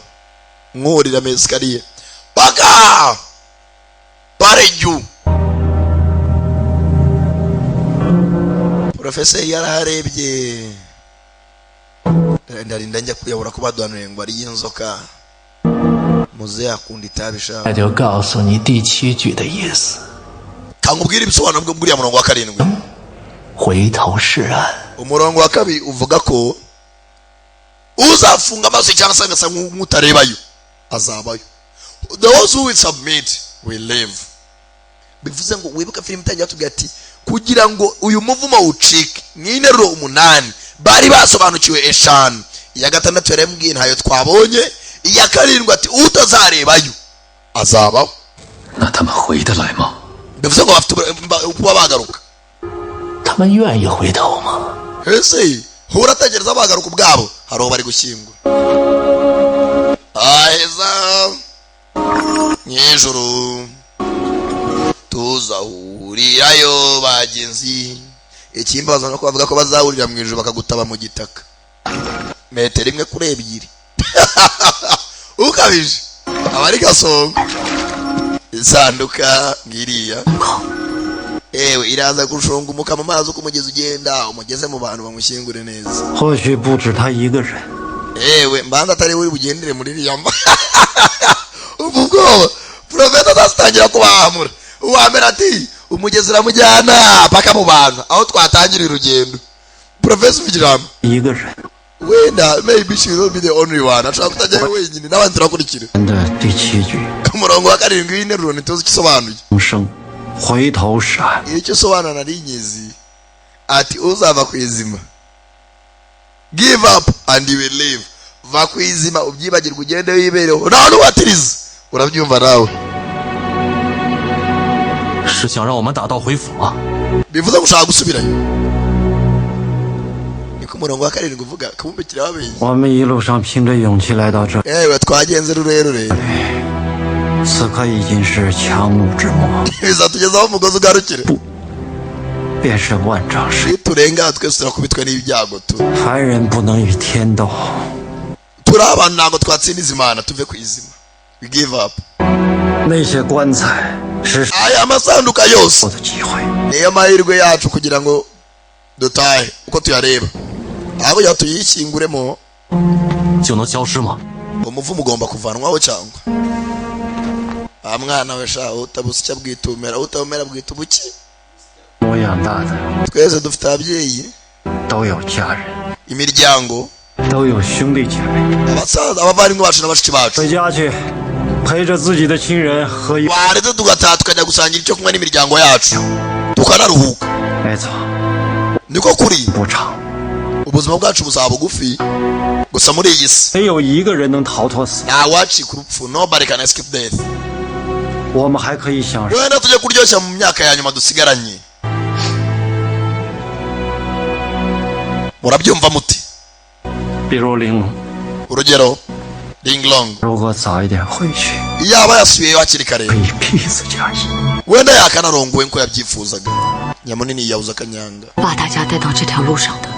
nkurira mesikariye paka pareju. Porofeseri yaraharebye, ndarinda njya kuyabura ko baduhanuye ngo ariye inzoka. Muze akunda itabi sha. 那就告诉你第七句的意思： Kankubwira ibisobanuro bw'uriya murongo wa karindwi. 回头是岸。 Umurongo wa kabiri uvuga ko uzafunga amaso cyangwa se agasa nk'utarebayo azabayo. Those who will submit will live. Bivuze ngo wibuke filime itangira tubwira ati kugira ngo uyu muvumo ucike ni interuro 8 bari basobanukiwe 5, iya gatandatu yarambwiye ntayo twabonye, iya karindwi ati utazarebayo azabaho. 那他们回得来吗？ Bivuze ngo bafite kuba bagaruka. 他们愿意回头吗？ Ese uratekereza bagaruka ubwabo? Hari uwo bari gushyingura aheza mw'ijuru, tuzahurirayo bagenzi. Ikimbaza no bavuga ko bazahurira mu ijuru bakagutaba mu gitaka metero imwe kuri ebyiri, ukabije aba ari gasongo. Isanduka ngiriya, ewe, iraza gushungumuka mu mazi uko umugezi ugenda, umugeze mu bantu bamushyingure neza. 或许不止他一个人。 Ewe, mbanza atari we bugendere muri iriya mva. Ubu ubwoba porofeta azatangira kubahamura. Uwa mbere ati umugezi uramujyana paka mu bantu aho twatangiriye urugendo. Porofesa uvuga ijambo. 一个人 Wenda maybe she will be the only one, ashobora kutajyayo wenyine, n'abandi turakurikira. 的第七句， Umurongo wa karindwi w'interuro ntituzi icyo usobanuye. 生回头是岸。 Icyo usobanura nari nyizi. Ati uzava ku izima, give up and you will live. Va ku izima, ubyibagirwe, ugende wibereho, nta n'uwatiriza. Urabyumva nawe. 是想让我们打道回府吗？ Bivuze gushaka gusubirayo, niko umurongo wa karindwi uvuga. Kabumbikira babeshye. 我们一路上凭着勇气来到这， Yewe, twagenze rurerure. 此刻已经是强弩之末， Bizatugezaho umugozi ugarukire. 便是万丈深。 Niturenga twese turakubitwa n'ibyago tu. 凡人不能与天斗， Turi abantu, ntabwo twatsinda izimana. Tuve ku izima, we give up. 那些棺材是 Aya masanduka yose 我的机会。 niyo mahirwe yacu kugira ngo dutahe. Uko tuyareba, aho kugira ngo tuyishyinguremo 就能消失吗？ Umuvumo ugomba kuvanwaho cyangwa ah mwana we sha, utabuze icyo bwitumera, utabumera bwita ubuki. 我养大的 Twese dufite ababyeyi, 都有家人， imiryango, 都有兄弟姐妹。 abasaza, abavandimwe bacu na bashiki bacu. 回家去，陪着自己的亲人喝一。 Waretse tugataha, tukajya gusangira icyo kunywa n'imiryango yacu, tukanaruhuka. 没错， Niko kuri. 不长， Ubuzima bwacu buzaba bugufi gusa muri iyi si. 没有一个人能逃脱死。 Ntawacika urupfu, nobody can escape death. 我们还可以享受 Wenda tujye kuryoshya mu myaka ya nyuma dusigaranye. Murabyumva muti? 比如玲珑， Urugero Ringlong. 如果早一点回去， Iyaba yasubiyeyo hakiri kare, 可以披死家业。 wenda yakanarongowe nkuko yabyifuzaga. Nyamunini yabuze akanyanga. 把大家带到这条路上的，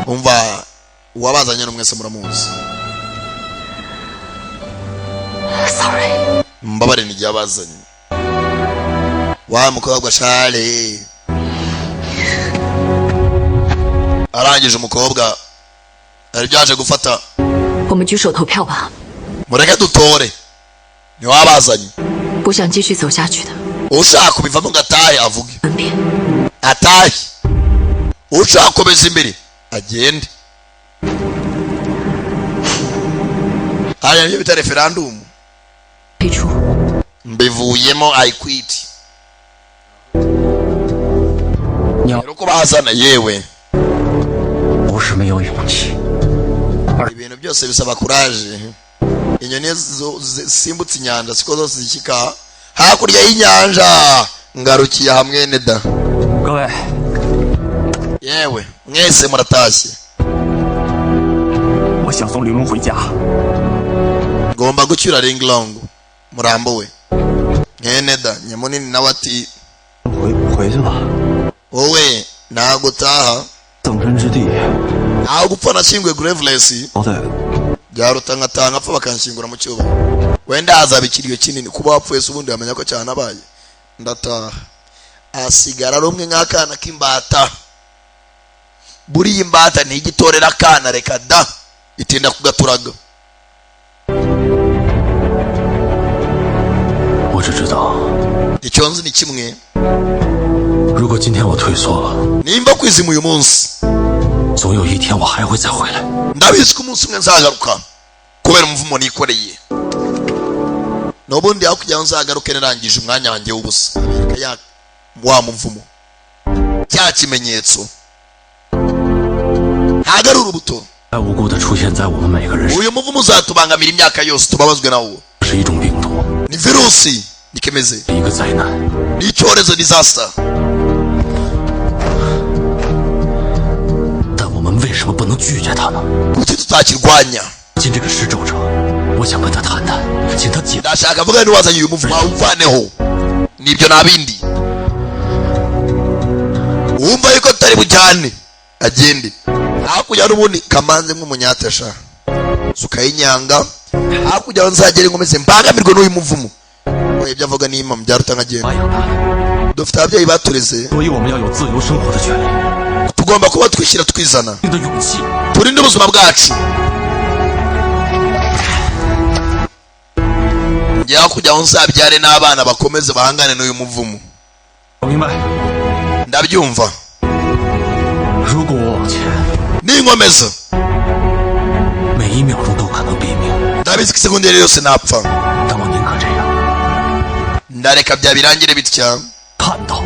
Umva, uwabazanye n'umwese muramuzi. Sorry， Mbabare, ni abazanye wa mukobwa shale. Arangije umukobwa hari byaje gufata. 我们举手投票吧。 Mureke dutore, ni wabazanye. 不想继续走下去的， Ushaka kubivamo ngo atahe avuge 分别。 atahe, ushaka gukomeza imbere agende. Hariya nibyo bita referandumu. 退出。 Mbivuyemo, I quit. Rero ko bazana, yewe, 不是没有勇气， ibintu byose bisaba courage. Inyoni zisimbutse inyanja siko zose zishyika hakurya y'inyanja. Ngarukiye hamwe neda. 各位， Yewe, mwese muratashye. 我想送玲珑回家。 Ngomba gucyura Ringlong murambo we. Mwene da nyamunini nawe ati 回回去吧， wowe ntago utaha. 葬身之地， Ntago gupfa nashyinguye graveless. 好歹 Byaruta nkataha nkapfa bakanshyingura mu cyubahiro. Wenda hazaba ikiriyo kinini. Kuba wapfuye se ubundi wamenya ko cyanabaye? Ndataha. Asigara ari umwe nk'akana k'imbata. Buriya imbata ntigitorera akana, reka da, itinda kugaturaga. 我只知道， Icyo nzi ni kimwe. 如果今天我退缩了， Nimba kwizima uyu munsi, 总有一天我还会再回来。 ndabizi ko umunsi umwe nzagaruka kubera umuvumo nikoreye. N'ubundi aho kugira ngo nzagaruke narangije umwanya wanjye w'ubusa. Abereka ya wa muvumo, cya kimenyetso, ntabwo ari urubuto. 白无故的出现在我们每个人身 Uyu muvumo uzatubangamira imyaka yose, tubabazwe nawo. 上是一种病毒， Ni virusi Nikemeze. 一个灾难。 Ni icyorezo, disaster. 但我们为什么不能拒绝他呢？ Kuki tutakirwanya? 进这个施咒者，我想跟他谈谈，请他解。 Ndashaka avuga n'uwazanye uyu muvumo awuvaneho. Nibyo, nta bindi. Wumva yuko tutari bujyane agende hakurya n'ubundi kamanze nk'umunyatasha suka y'inyanga hakurya aho nzagere nkomeze mbangamirwe n'uyu muvumo. Oya, ibyo avuga ni impamo, byaruta nkagenda. Dufite ababyeyi batureze. 所以我们要有自由生活的权利。 Tugomba kuba twishyira twizana. 的勇气。 Turinde ubuzima bwacu. Njyewe kugira ngo nzabyare n'abana bakomeze bahangane n'uyu muvumo. 我明白。 Ndabyumva. 如果我往前， Ninkomeza, 每一秒钟都可能毙命， ndabizi ko isegonda iyo ari yo yose napfa. 但我宁可这样。 Ndareka bya birangire bitya. 看到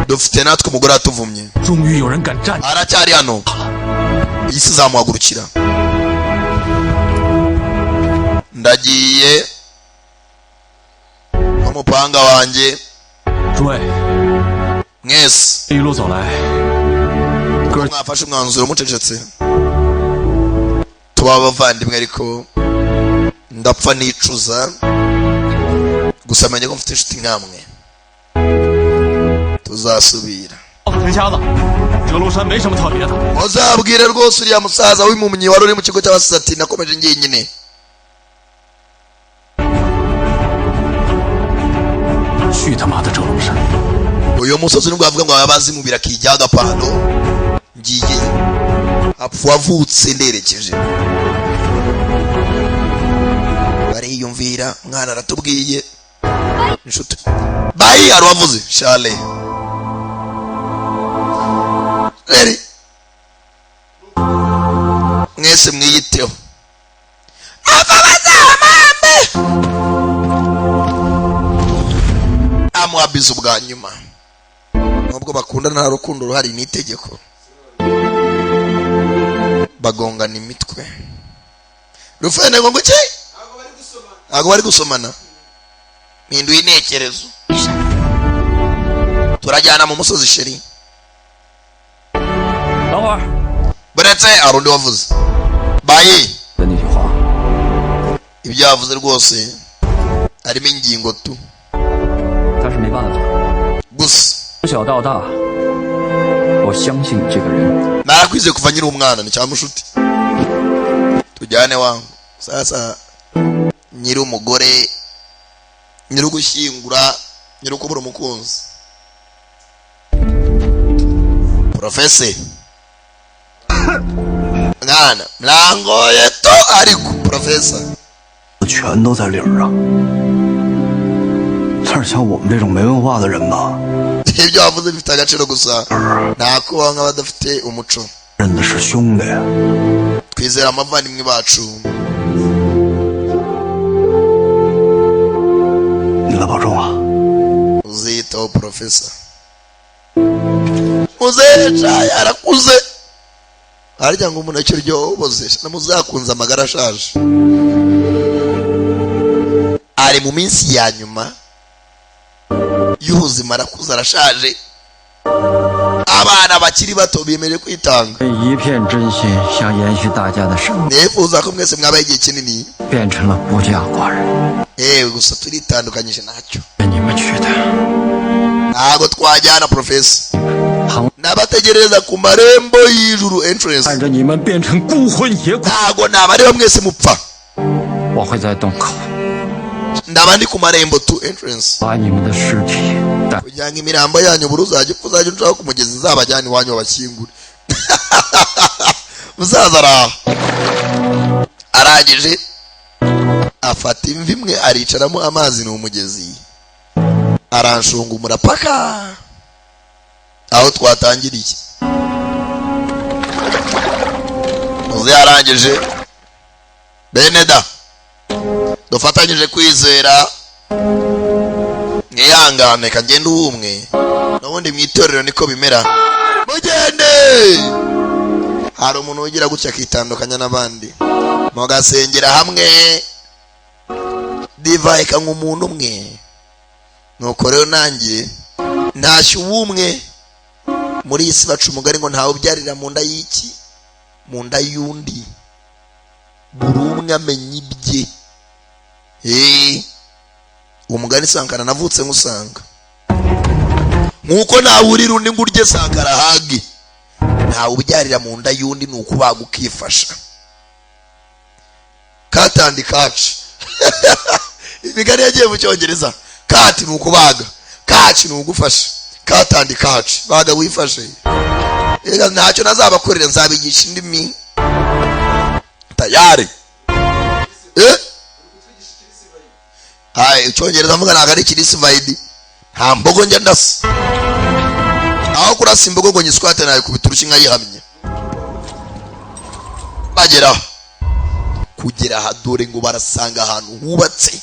Dufite natwe umugore watuvumye. 终于有人敢站 Aracyari hano, iyi si izamuhagurukira. Ndagiye n'umupanga wanjye. 诸位， Mwese 这一路走来， mwafashe umwanzuro mucecetse, tuba abavandimwe, ariko ndapfa nicuza. Gusa menye ko mfite inshuti nkamwe, tuzasubira. 告诉陈瞎子，折罗山没什么特别的。 Muzabwire rwose uriya musaza w'impumyi wari uri mu kigo cy'abasizi ati nakomeje njyenyine. 去他妈的折龙山！ Uyu musozi nubwo bavuga ngo abazimubira akijyaho agapano, ngiye apfa wavutse nderekeje. Bariyumvira, mwana aratubwiye inshuti bayi hari uwavuze shale reri. Mwese mwiyiteho, ava bazamambe amuhabiza ubwa nyuma. Nubwo bakundana nta rukundo ruhari, ni itegeko, bagongana imitwe. Rufene ngo nguki, ntabwo bari gusomana. Mpinduye intekerezo, turajyana mu musozi sheri. 等会儿， Buretse, hari undi wavuze bayi. 的那句话， Ibyo yavuze rwose harimo ingingo tu. 但是没办法， Gusa 从小到大，我相信这个人。 Narakwize kuva nkiri umwana, ni cya mushuti. Tujyane wangu. Sasa nyiri umugore, nyiri ugushyingura, nyiri ukubura umukunzi, porofese mwana mrangoye to, ariko porofesa. 全都在理儿啊。但是像我们这种没文化的人吧， Ibyo wavuze bifite agaciro, gusa nta kubaho nk'abadafite umuco. 认的是兄弟。 Twizera abavandimwe bacu. 你来保重啊。 Uziyitaho porofesa. Muzehe arakuze, harya ngo umuneke uryoha uboze, namuzakunze amagara ashaje, ari mu minsi ya nyuma y'ubuzima, arakuze, arashaje. Abana bakiri bato biyemeje kwitanga. 一片真心想延续大家的生命， Nifuza ko mwese mwabaho igihe kinini. 变成了孤家寡人。 Yewe, gusa turitandukanyije ntacyo. 你们去的， Ntabwo twajyana porofesa, nabategereza ku marembo y'ijuru, entrance. 看着你们变成孤魂野鬼， Ntabwo nabareba mwese mupfa. 我会在洞口 Ndaba ndi ku marembo tu, entrance. 把你们的尸体带 Kugira ngo imirambo yanyu buri uzajya upfa uzajya uncaho ku mugezi, nzabajyane iwanyu babashyingure. Musaza araha, arangije afata imvi imwe aricaramo, amazi ni umugezi, aranshungumura paka aho twatangiriye. Muze yarangije bene da dufatanyije kwizera, mwihangane kagenda ubumwe n'ubundi mu itorero niko bimera. Mugende, hari umuntu ugira gutya akitandukanya n'abandi, mugasengera hamwe. Divayi ikanywa umuntu umwe. Nuko rero nanjye ntashye ubumwe. Muri iyi si baca umugani ngo ntawe ubyarira mu nda y'iki, mu nda y'undi. Buri umwe amenya ibye. Uwo mugani Sankara navutse nkusanga. Nkuko ntawe urira undi ngo urye Sankara hage. Ntawe ubyarira mu nda y'undi, ni ukubaga ukifasha. Katandi kaci. Imigani yagiye mu Cyongereza. Kati ni ukubaga, kaci ni ugufasha. Katandi kaci, baga wifashe. Ega ntacyo nazabakorera, nzabigisha indimi. Tayari. Hai, Icyongereza mvuga ntabwo ari kirisivaidi. Nta mbogo njya ndasa. Aho kurasa imbogo ngo nyiswate nayikubita urushyi nkayihamye. Bagera kugera aha dore ngo barasanga ahantu hubatse.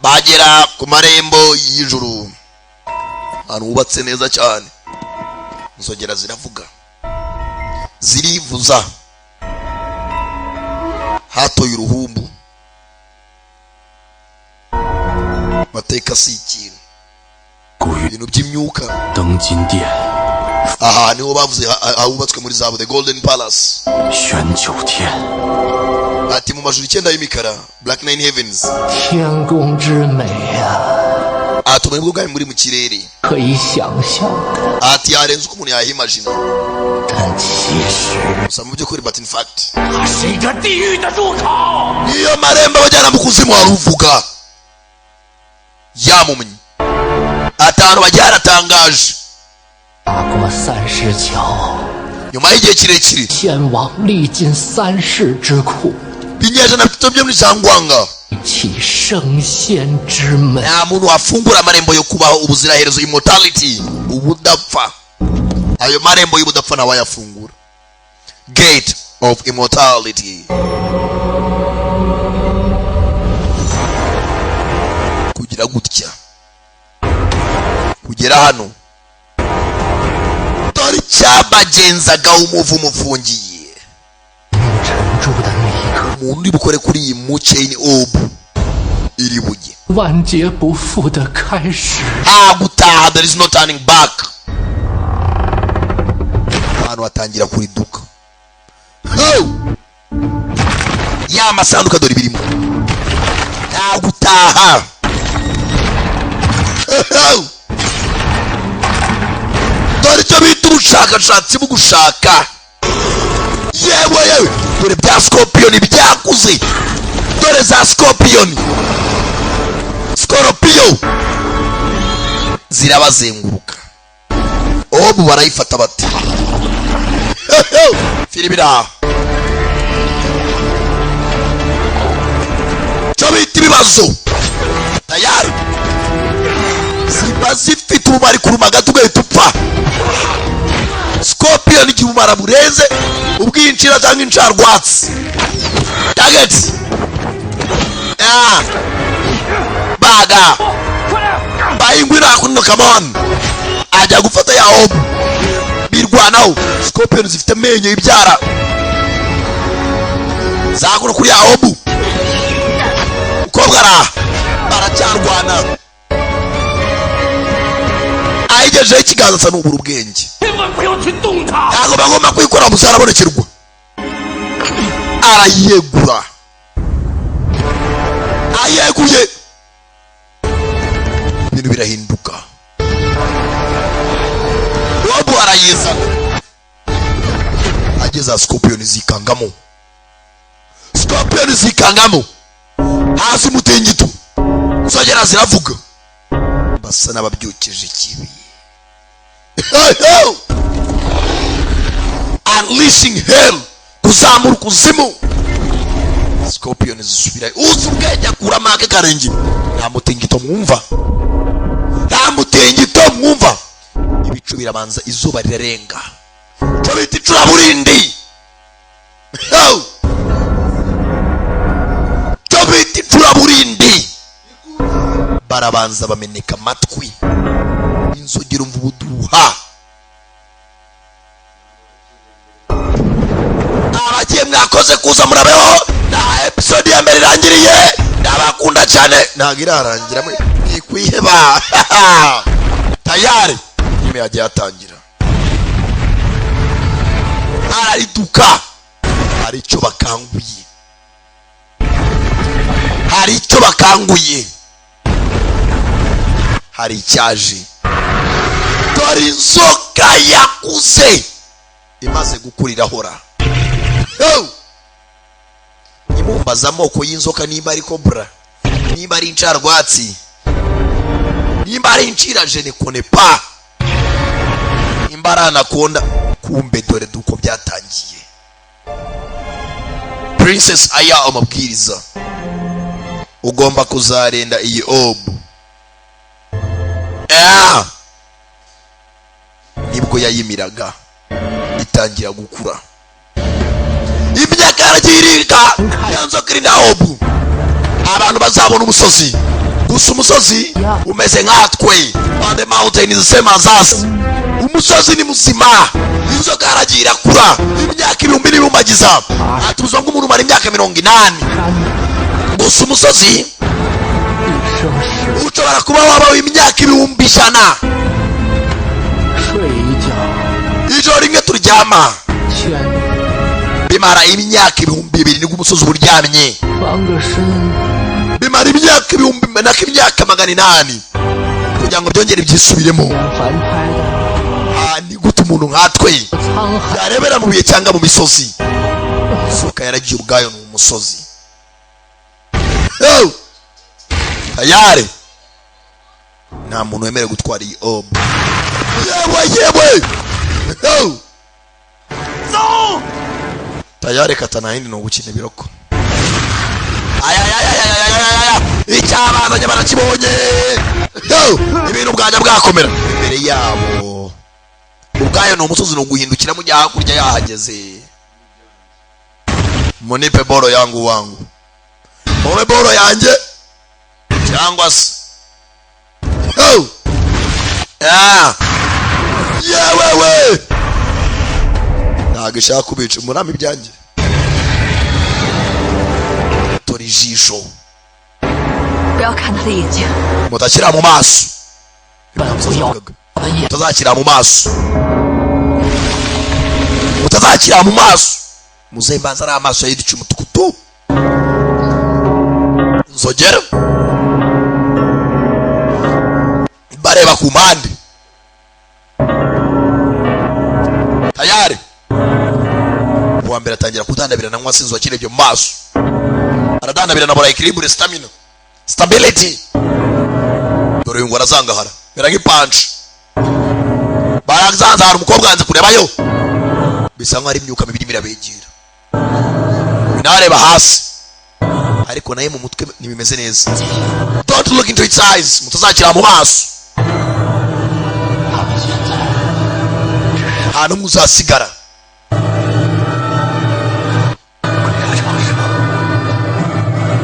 Bagera ku marembo y'ijuru, ahantu hubatse neza cyane. Inzogera ziravuga, zirivuza. Hatoye uruhumbu. Mateka si ikintu, ibintu by'imyuka. Aha niho bavuze ahubatswe muri zabu, the Golden Palace. Ati mu majuru 9 y'imikara, Black Nine Heavens. Ati ubwo bwami muri mu kirere. Ati yarenze uko umuntu yahimagina. Gusa mu by'ukuri, but in fact, niyo marembo abajyana mu kuzimu waruvuga. Yamumye atanu bajyaratangaje. Nyuma y'igihe kirekire, binyejana bitatu byo muri Zangwanga, nta muntu wafungura amarembo yo kubaho ubuziraherezo, immortality, ubudapfa. Ayo marembo y'ubudapfa ntawayafungura. Gate of immortality. Kugira gutya, kugera hano, dore cyabagenzaga umuvumo ufungiye. Umuntu uri bukore kuri iyi mu chain orb iri buge. Gutaha, there is no turning back. Abantu batangira kuriduka. Ya masanduka dore birimo. Nta gutaha. Dore icyo bita ubushakashatsi bugushaka. Yewe yewe, dore bya scorpion byakuze. Dore za scorpion, scorpio zirabazenguruka. Obu barayifata bati filibira. Cyo bita ibibazo tayari. Ziba zifite ubumara kuruma gato ugahita upfa. Scorpion igihe ubumara burenze ubwinjira cyangwa incarwatsi. Target. Baga. Bayingwira kuno, come on. Ajya gufata ya obu. Birwanaho. Scorpion zifite amenyo ibyara. Zakura kuri ya obu. Ukobwa ara baracyarwana. Ayigejeho ikiganza asa n'ubura ubwenge. Ntabwo bagomba kwikora muzarabonekerwa. Arayegura. Ayeguye. Ibintu birahinduka. Obu arayizana. Ageza scorpion zikangamo. Scorpion zikangamo. Hasi mutingito. Zogera ziravuga. Basa n'ababyukije ikibi. Unleashing hell, kuzamura kuzimu. Scorpion zisubira. Uzi ubwenge akura make karenge. Nta mutingito mwumva. Nta mutingito mwumva. Ibicu birabanza, izuba rirarenga. Cyo bita icuraburindi. Cyo bita icuraburindi. Barabanza bameneka amatwi. Inzogera umva ubuduha. Abagiye mwakoze kuza murabeho. Episode ya mbere irangiriye. Ndabakunda cyane. Ntabwo irarangira, mwikwiheba. Tayari filime yagiye yatangira, arariduka. Hari icyo bakanguye, hari icyo bakanguye, hari icyaje. Dore inzoka yakuze, imaze gukura irahora. Yo! Nimumbaza amoko y'inzoka, nimba ari cobra, nimba ari incarwatsi, nimba ari incira, je ne connais pas, nimba ari anaconda. Kumbe dore duko byatangiye. Princess aya amabwiriza: ugomba kuzarinda iyi orb. Ah! Nibwo yayimiraga, itangira gukura. Imyaka yaragiye irika, ya nzoka irinda orb. Abantu bazabona umusozi gusa, umusozi umeze nkatwe. On the mountain is the same as us. Umusozi ni muzima. Inzoka yaragiye irakura imyaka ibihumbi n'ibihumbagiza. Ati ubuzima bw'umuntu umara imyaka 80 gusa, umusozi ushobora kuba wabaho imyaka 100,000. 睡一觉， Ijoro rimwe turyama 千 bimara imyaka 2000, nibwo umusozi uba uryamye. 翻个身， Bimara imyaka ibihumbi nako imyaka 800 kugira ngo byongere byisubiremo. 凡胎的 Ah, ni gute umuntu nkatwe 沧海， yarebera mu bihe cyangwa mu misozi? Inzoka yaragiye ubwayo ni umusozi. Yo! Tayari nta muntu wemerewe gutwara iyi orb. Yewe yewe! Yo! Tayari kata, nta yindi, ni ugukina ibiroko. Ayayayayayayaya, icyabazanye barakibonye. Yo! Ibintu bwajya bwakomera imbere yabo. Ubwayo ni umusozi, ni uguhindukira mujya hakurya yahageze. Munipe boro yangu, wangu wowe boro yanjye cyangwa se. Yo! Ah! Yewe we, ntabwo ishaka kubica umurami ibyanjye. Dore ijisho. 不要看他的眼睛。 Mutashyira mu maso. 不要的眼， Mutazakira mu maso, mutazakira mu maso. Muzehe mbanza ari amaso yidica umutuku tu nzogera. Bareba ku mpande. Tayari uwa mbere atangira kudandabirana nk'uwasinze, wakirebye mu maso aradandabirana, bora equilibre, stamina, stability. Dore uyu ngo arazangahara mera nk'ipanci. Barazanzahara. Umukobwa yanze kurebayo, bisa nkaho ari imyuka mibi irimo irabegera. Nareba hasi, ariko naye mu mutwe ntibimeze neza. Don't look into its eyes, mutazakira mu maso. 他们现在 Nta n'umwe uzasigara. 鬼压床是吧？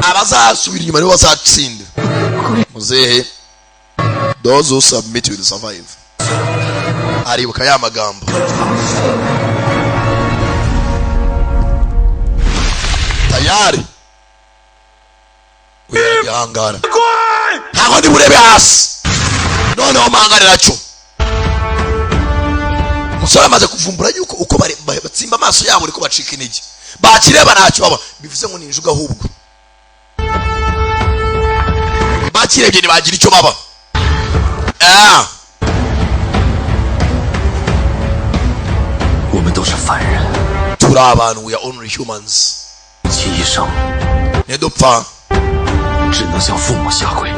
Abazasubira inyuma nibo bazatsinda. Muzehe, those who submit will survive. Aribuka ya magambo. Tayari uyaragihangara, ntabwo ndi burebe hasi. Noneho mpangane nacyo. Umusore amaze kuvumbura yuko uko batsimba amaso yabo niko bacika intege, bakireba ntacyo baba. Bivuze ngo ni injuga, ahubwo bakirebye ntibagira icyo baba. Ah! 我们都是凡人， Turi abantu, we are only humans. 其一生 Nidupfa 只能向父母下跪。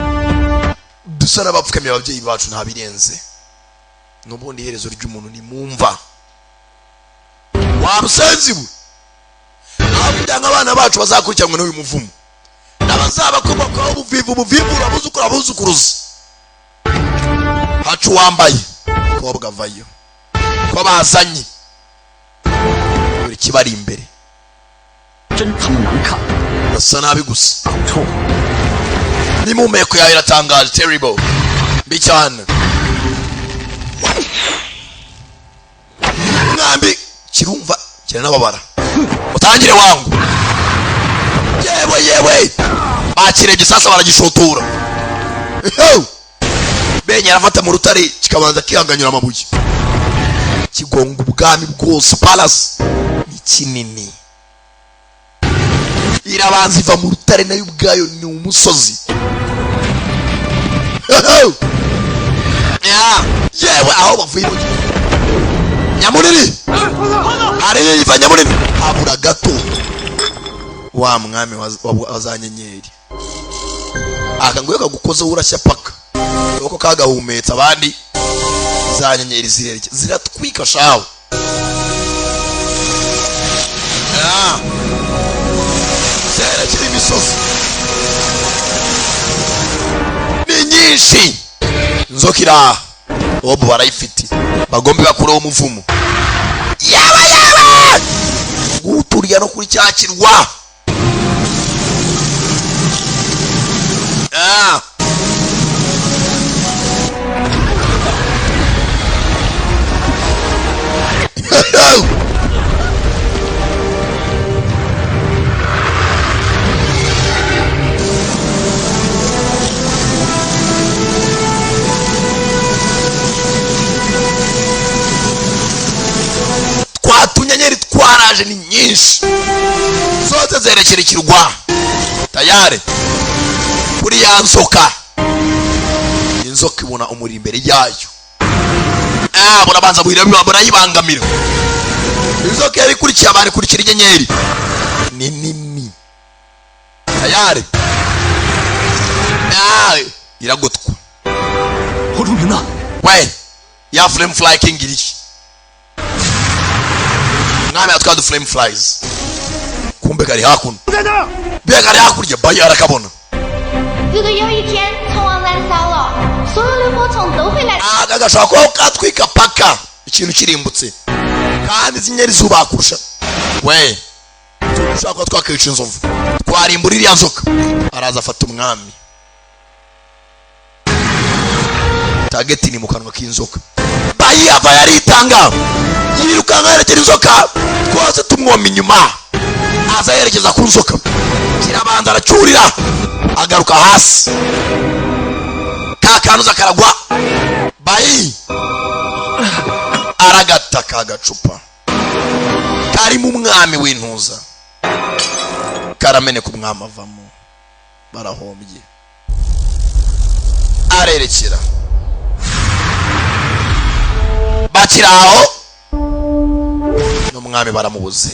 dusa n'abapfukamiye ababyeyi bacu, nta birenze. N'ubundi iherezo ry'umuntu ni mumva wa musenzi we. Aho kugira ngo abana bacu bazakurikiranwe n'uyu muvumo n'abazabakomokaho, ubuvivu, ubuvivura, abuzukuru, abuzukuruza. Haca uwambaye kobwa avayo ko bazanye buri kibari imbere. 真他妈难看， Basa nabi gusa. 口臭。 N'impumeko yawe iratangaje, terrible, mbi cyane. Mwambi kirumva kiranababara. Utangire wangu. Yewe Yewe yewe, bakirebye sasa, baragishotora. Benye arafata mu rutare, kikabanza kihanganyura amabuye, kigonga ubwami bwose. Palace ni kinini, irabanza iva mu rutare, nayo ubwayo ni umusozi. Yewe, aho bavuye nyamunini hari iva nyamunini, habura gato wa mwami wa za nyenyeri. Aka nguye kagukozeho urashya paka uko kagahumetsa abandi. Za nyenyeri zirerekeza ziratwika shawe. Zerekera imisozi ni nyinshi. Inzoka iraha bobo barayifite, bagombe bakureho umuvumo. Yaba yaba guturiya no kuri cya kirwa. Twa tunyenyeri twaraje ni nyinshi, zose zerekera ikirwa tayari kuri ya nzoka. Inzoka ibona umuriro imbere yayo, burabanza burayibangamira. Inzoka yari ikurikiye abantu, ikurikira inyenyeri ni nini tayari iragotwa. We ya flame fly king iri mwami atwa du flame flies, kumbe kari hakuno, be kari hakurya, bayi arakabona. 如果有一天虫王燃烧了，所有的火虫都会来。 Aka gashobora kuba katwika paka ikintu kirimbutse, kandi izi nyenyeri zubakurusha. We dushobora kuba twakwica inzovu, twarimbura iriya nzoka. Araza afata umwami, target ni mu kanwa k'inzoka. Bayi ava yaritanga, yirukanka yerekera inzoka, twose tumwoma inyuma. Aza yerekeza ku nzoka, kirabanza aracyurira, agaruka hasi, ka kanuza karagwa. Bayi aragata ka gacupa karimo umwami w'intuza, karameneka, umwami avamo, barahombye. Arerekera bakiri aho, n'umwami baramubuze,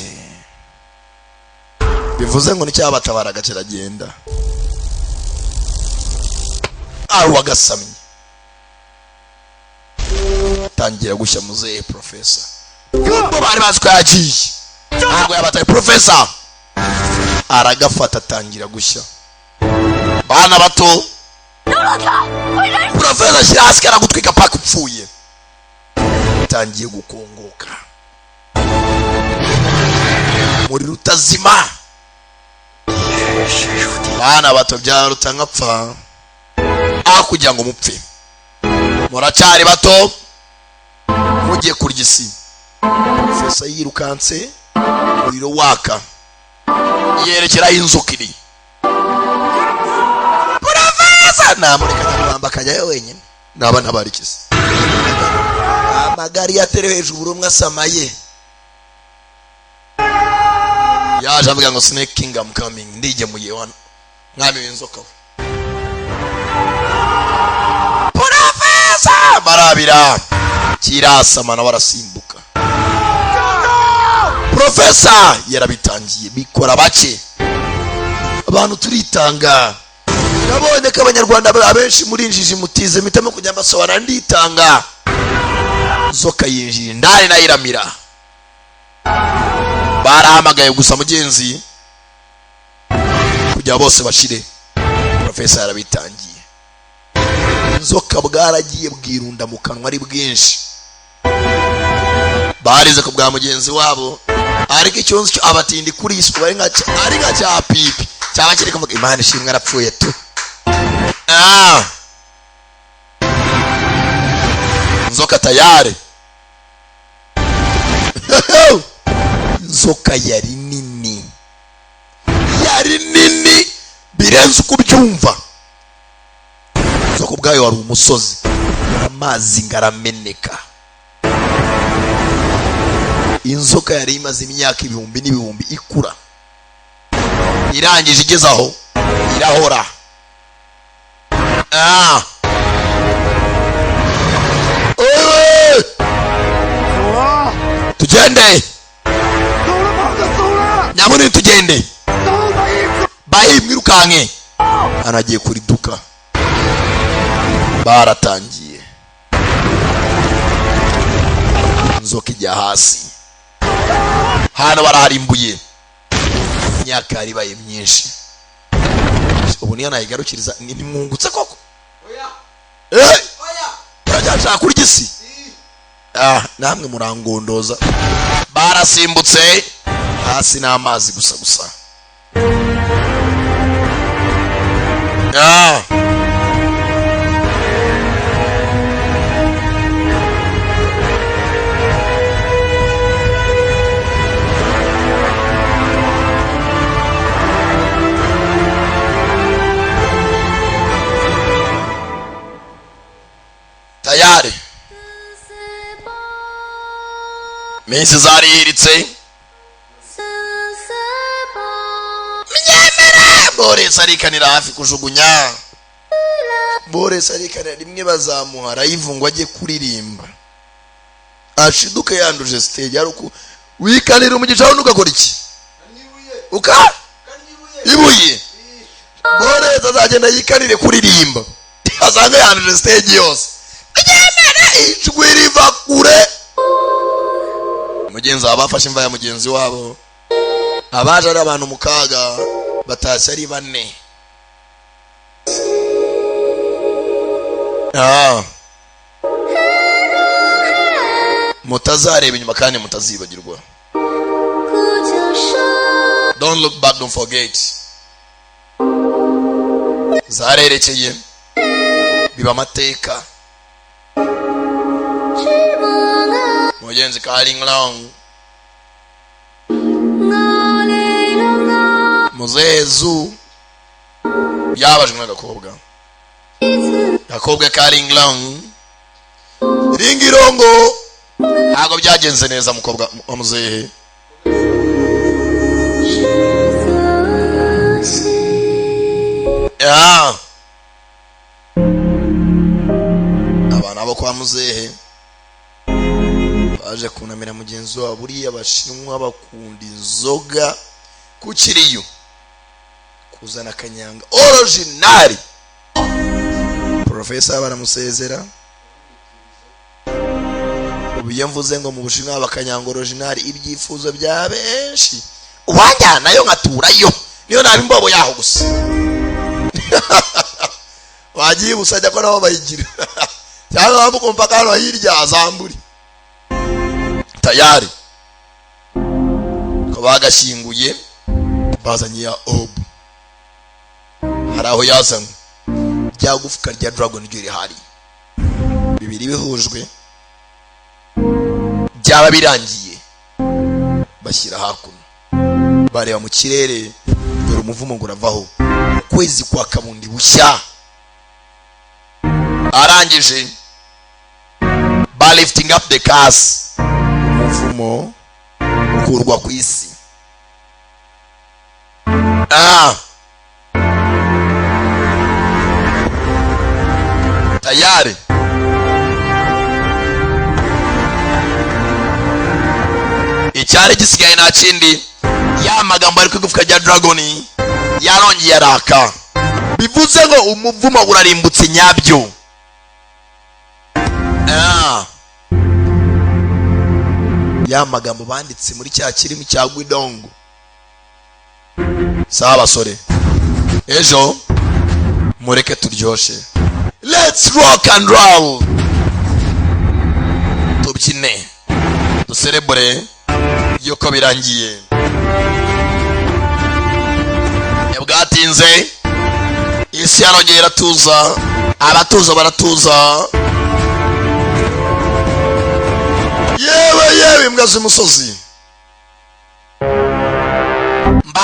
bivuze ngo nicyabatabaraga kiragenda. Ari uwagasamye tangira gushya. Muzehe professor, ubwo bari bazi ko yagiye, ntabwo yabataye. Professor aragafata, atangira gushya. Bana bato, professor ashyira hasi, karagutwika paka upfuye. Atangiye gukongoka, umuriro utazima. Bana bato, byaruta nkapfa aho kugira ngo mupfe, muracyari bato, mugiye kurya isi. Profesa yirukanse, umuriro waka, yerekeraho inzoka iri. Profesa namureka nyamwamba akajyayo wenyine, naba ntabarikize amagari yaterewe hejuru, buri umwe asamaye. Yaje avuga ngo snake king I'm coming, ndigemuye wano mwami w'inzoka we. Profesa barabira kirasama na barasimbuka. Profesa yarabitangiye, bikora bake, abantu turitanga. Nabonye ko abanyarwanda abenshi muri injiji, mutize, mitamo kujya mbasobanura. Nditanga, nzoka yinjira indani nayiramira. Barahamagaye gusa mugenzi kugira bose bashire. Profesa yarabitangiye, inzoka bwaragiye bwirunda mu kanwa ari bwinshi, barize ku bwa mugenzi wabo. Ariko icyonzi cyo abatindi kuri isi bari nka ari nka cya pipi cyaba kiri kuvuga Imana ishimwe arapfuye tu. Inzoka tayari. Inzoka yari nini, yari nini. Birenze uko ubyumva. Inzoka ubwayo wari umusozi, amazi ngarameneka. Inzoka yari imaze imyaka ibihumbi n'ibihumbi ikura, irangije igeze aho irahora. Ah! Oye! Tugende nyamunini, tugende bayi, mwirukanke. Hano agiye kuriduka, baratangiye. Inzoka ijya hasi, hano baraharimbuye. Imyaka yari ibaye myinshi, ubu niyo nayigarukiriza. Nimwungutse koko? Eh! Uracyashaka kurya isi? Ah, namwe murangondoza. Barasimbutse hasi n'amazi gusa gusa. Ah. Tayari minsi zarihiritse. Myemere Boris arikanira hafi kujugunya. Boris arikanira rimwe, bazamuha live ngo ajye kuririmba, ashiduke yanduje stage. Ari uku wikanira umugisha wawe, ugakora iki? Uka ibuye. Boris azagenda yikanire kuririmba, asanga yanduje stage yose. Myemere, ijwi riva kure. Mugenzi wabo bafashe imva ya mugenzi wabo. Abaje ari abantu mu kaga, batashye ari bane. Ah. Mutazareba inyuma kandi mutazibagirwa. Don't look back, don't forget. Zarerekeye biba amateka. Mugenzi Kaling Long, muzezu yabajwe n'agakobwa, gakobwa Kaling Long ringirongo. Ntabwo byagenze neza, mukobwa wa muzehe. Ya abana bo kwa muzehe baje kunamira mugenzi wabo. Buriya Abashinwa bakunda inzoga ku kiriyo, kuzana akanyanga original. Profesa baramusezera. Ubu iyo mvuze ngo mu Bushinwa bakanyanga original, ibyifuzo bya benshi uwajyanayo nkaturayo, niyo naba imbobo yaho gusa. Wagiye busajya ko nabo bayigira, cyangwa wambuka umupaka hano hirya zamburi tayari ko bagashyinguye. Bazanye ya obu, hari aho yazanywe rya gufwa rya dragon ryo rihari, bibiri bihujwe byaba birangiye. Bashyira hakuno, bareba mu kirere, dore umuvumo ngo uravaho. Ukwezi kwa kabundi bushya arangije ba lifting up the curse, umuvumo ukurwa ku isi. Ah, tayari icyari gisigaye nta kindi. Ya magambo ari ku igufwa rya dragon yarongeye araka, bivuze ngo umuvumo urarimbutse nyabyo. Ah. Ya magambo banditse muri cya kirimi cya Guidongo. Sawa basore, ejo mureke turyoshe. Let's rock and roll, tubyine, duserebure yuko birangiye. Bwatinze, isi yarongeye iratuza, abatuza baratuza. Yewe yewe, imbwa z'umusozi.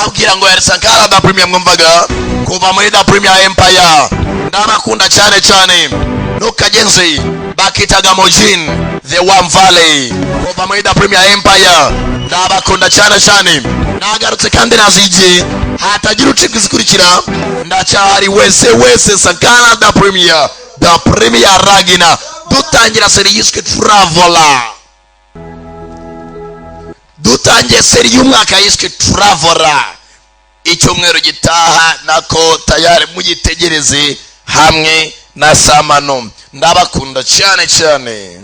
Babwira ngo yari Sankara da Premier, mwumvaga kuva muri Da Premier Empire. Ndabakunda cyane cyane. Ntukagenze bakitaga Mojin The One Valley, kuva muri Da Premier Empire. Ndabakunda cyane cyane. Nagarutse kandi nazigiye, hatagira ucika izikurikira. Ndacyari wese wese, Sankara da Premier, Da Premier Ragina. Dutangira série yiswe Traveler, dutangiye série y'umwaka yiswe Traveler icyumweru gitaha, nako tayari mugitegereze hamwe na Samano. Ndabakunda cyane cyane.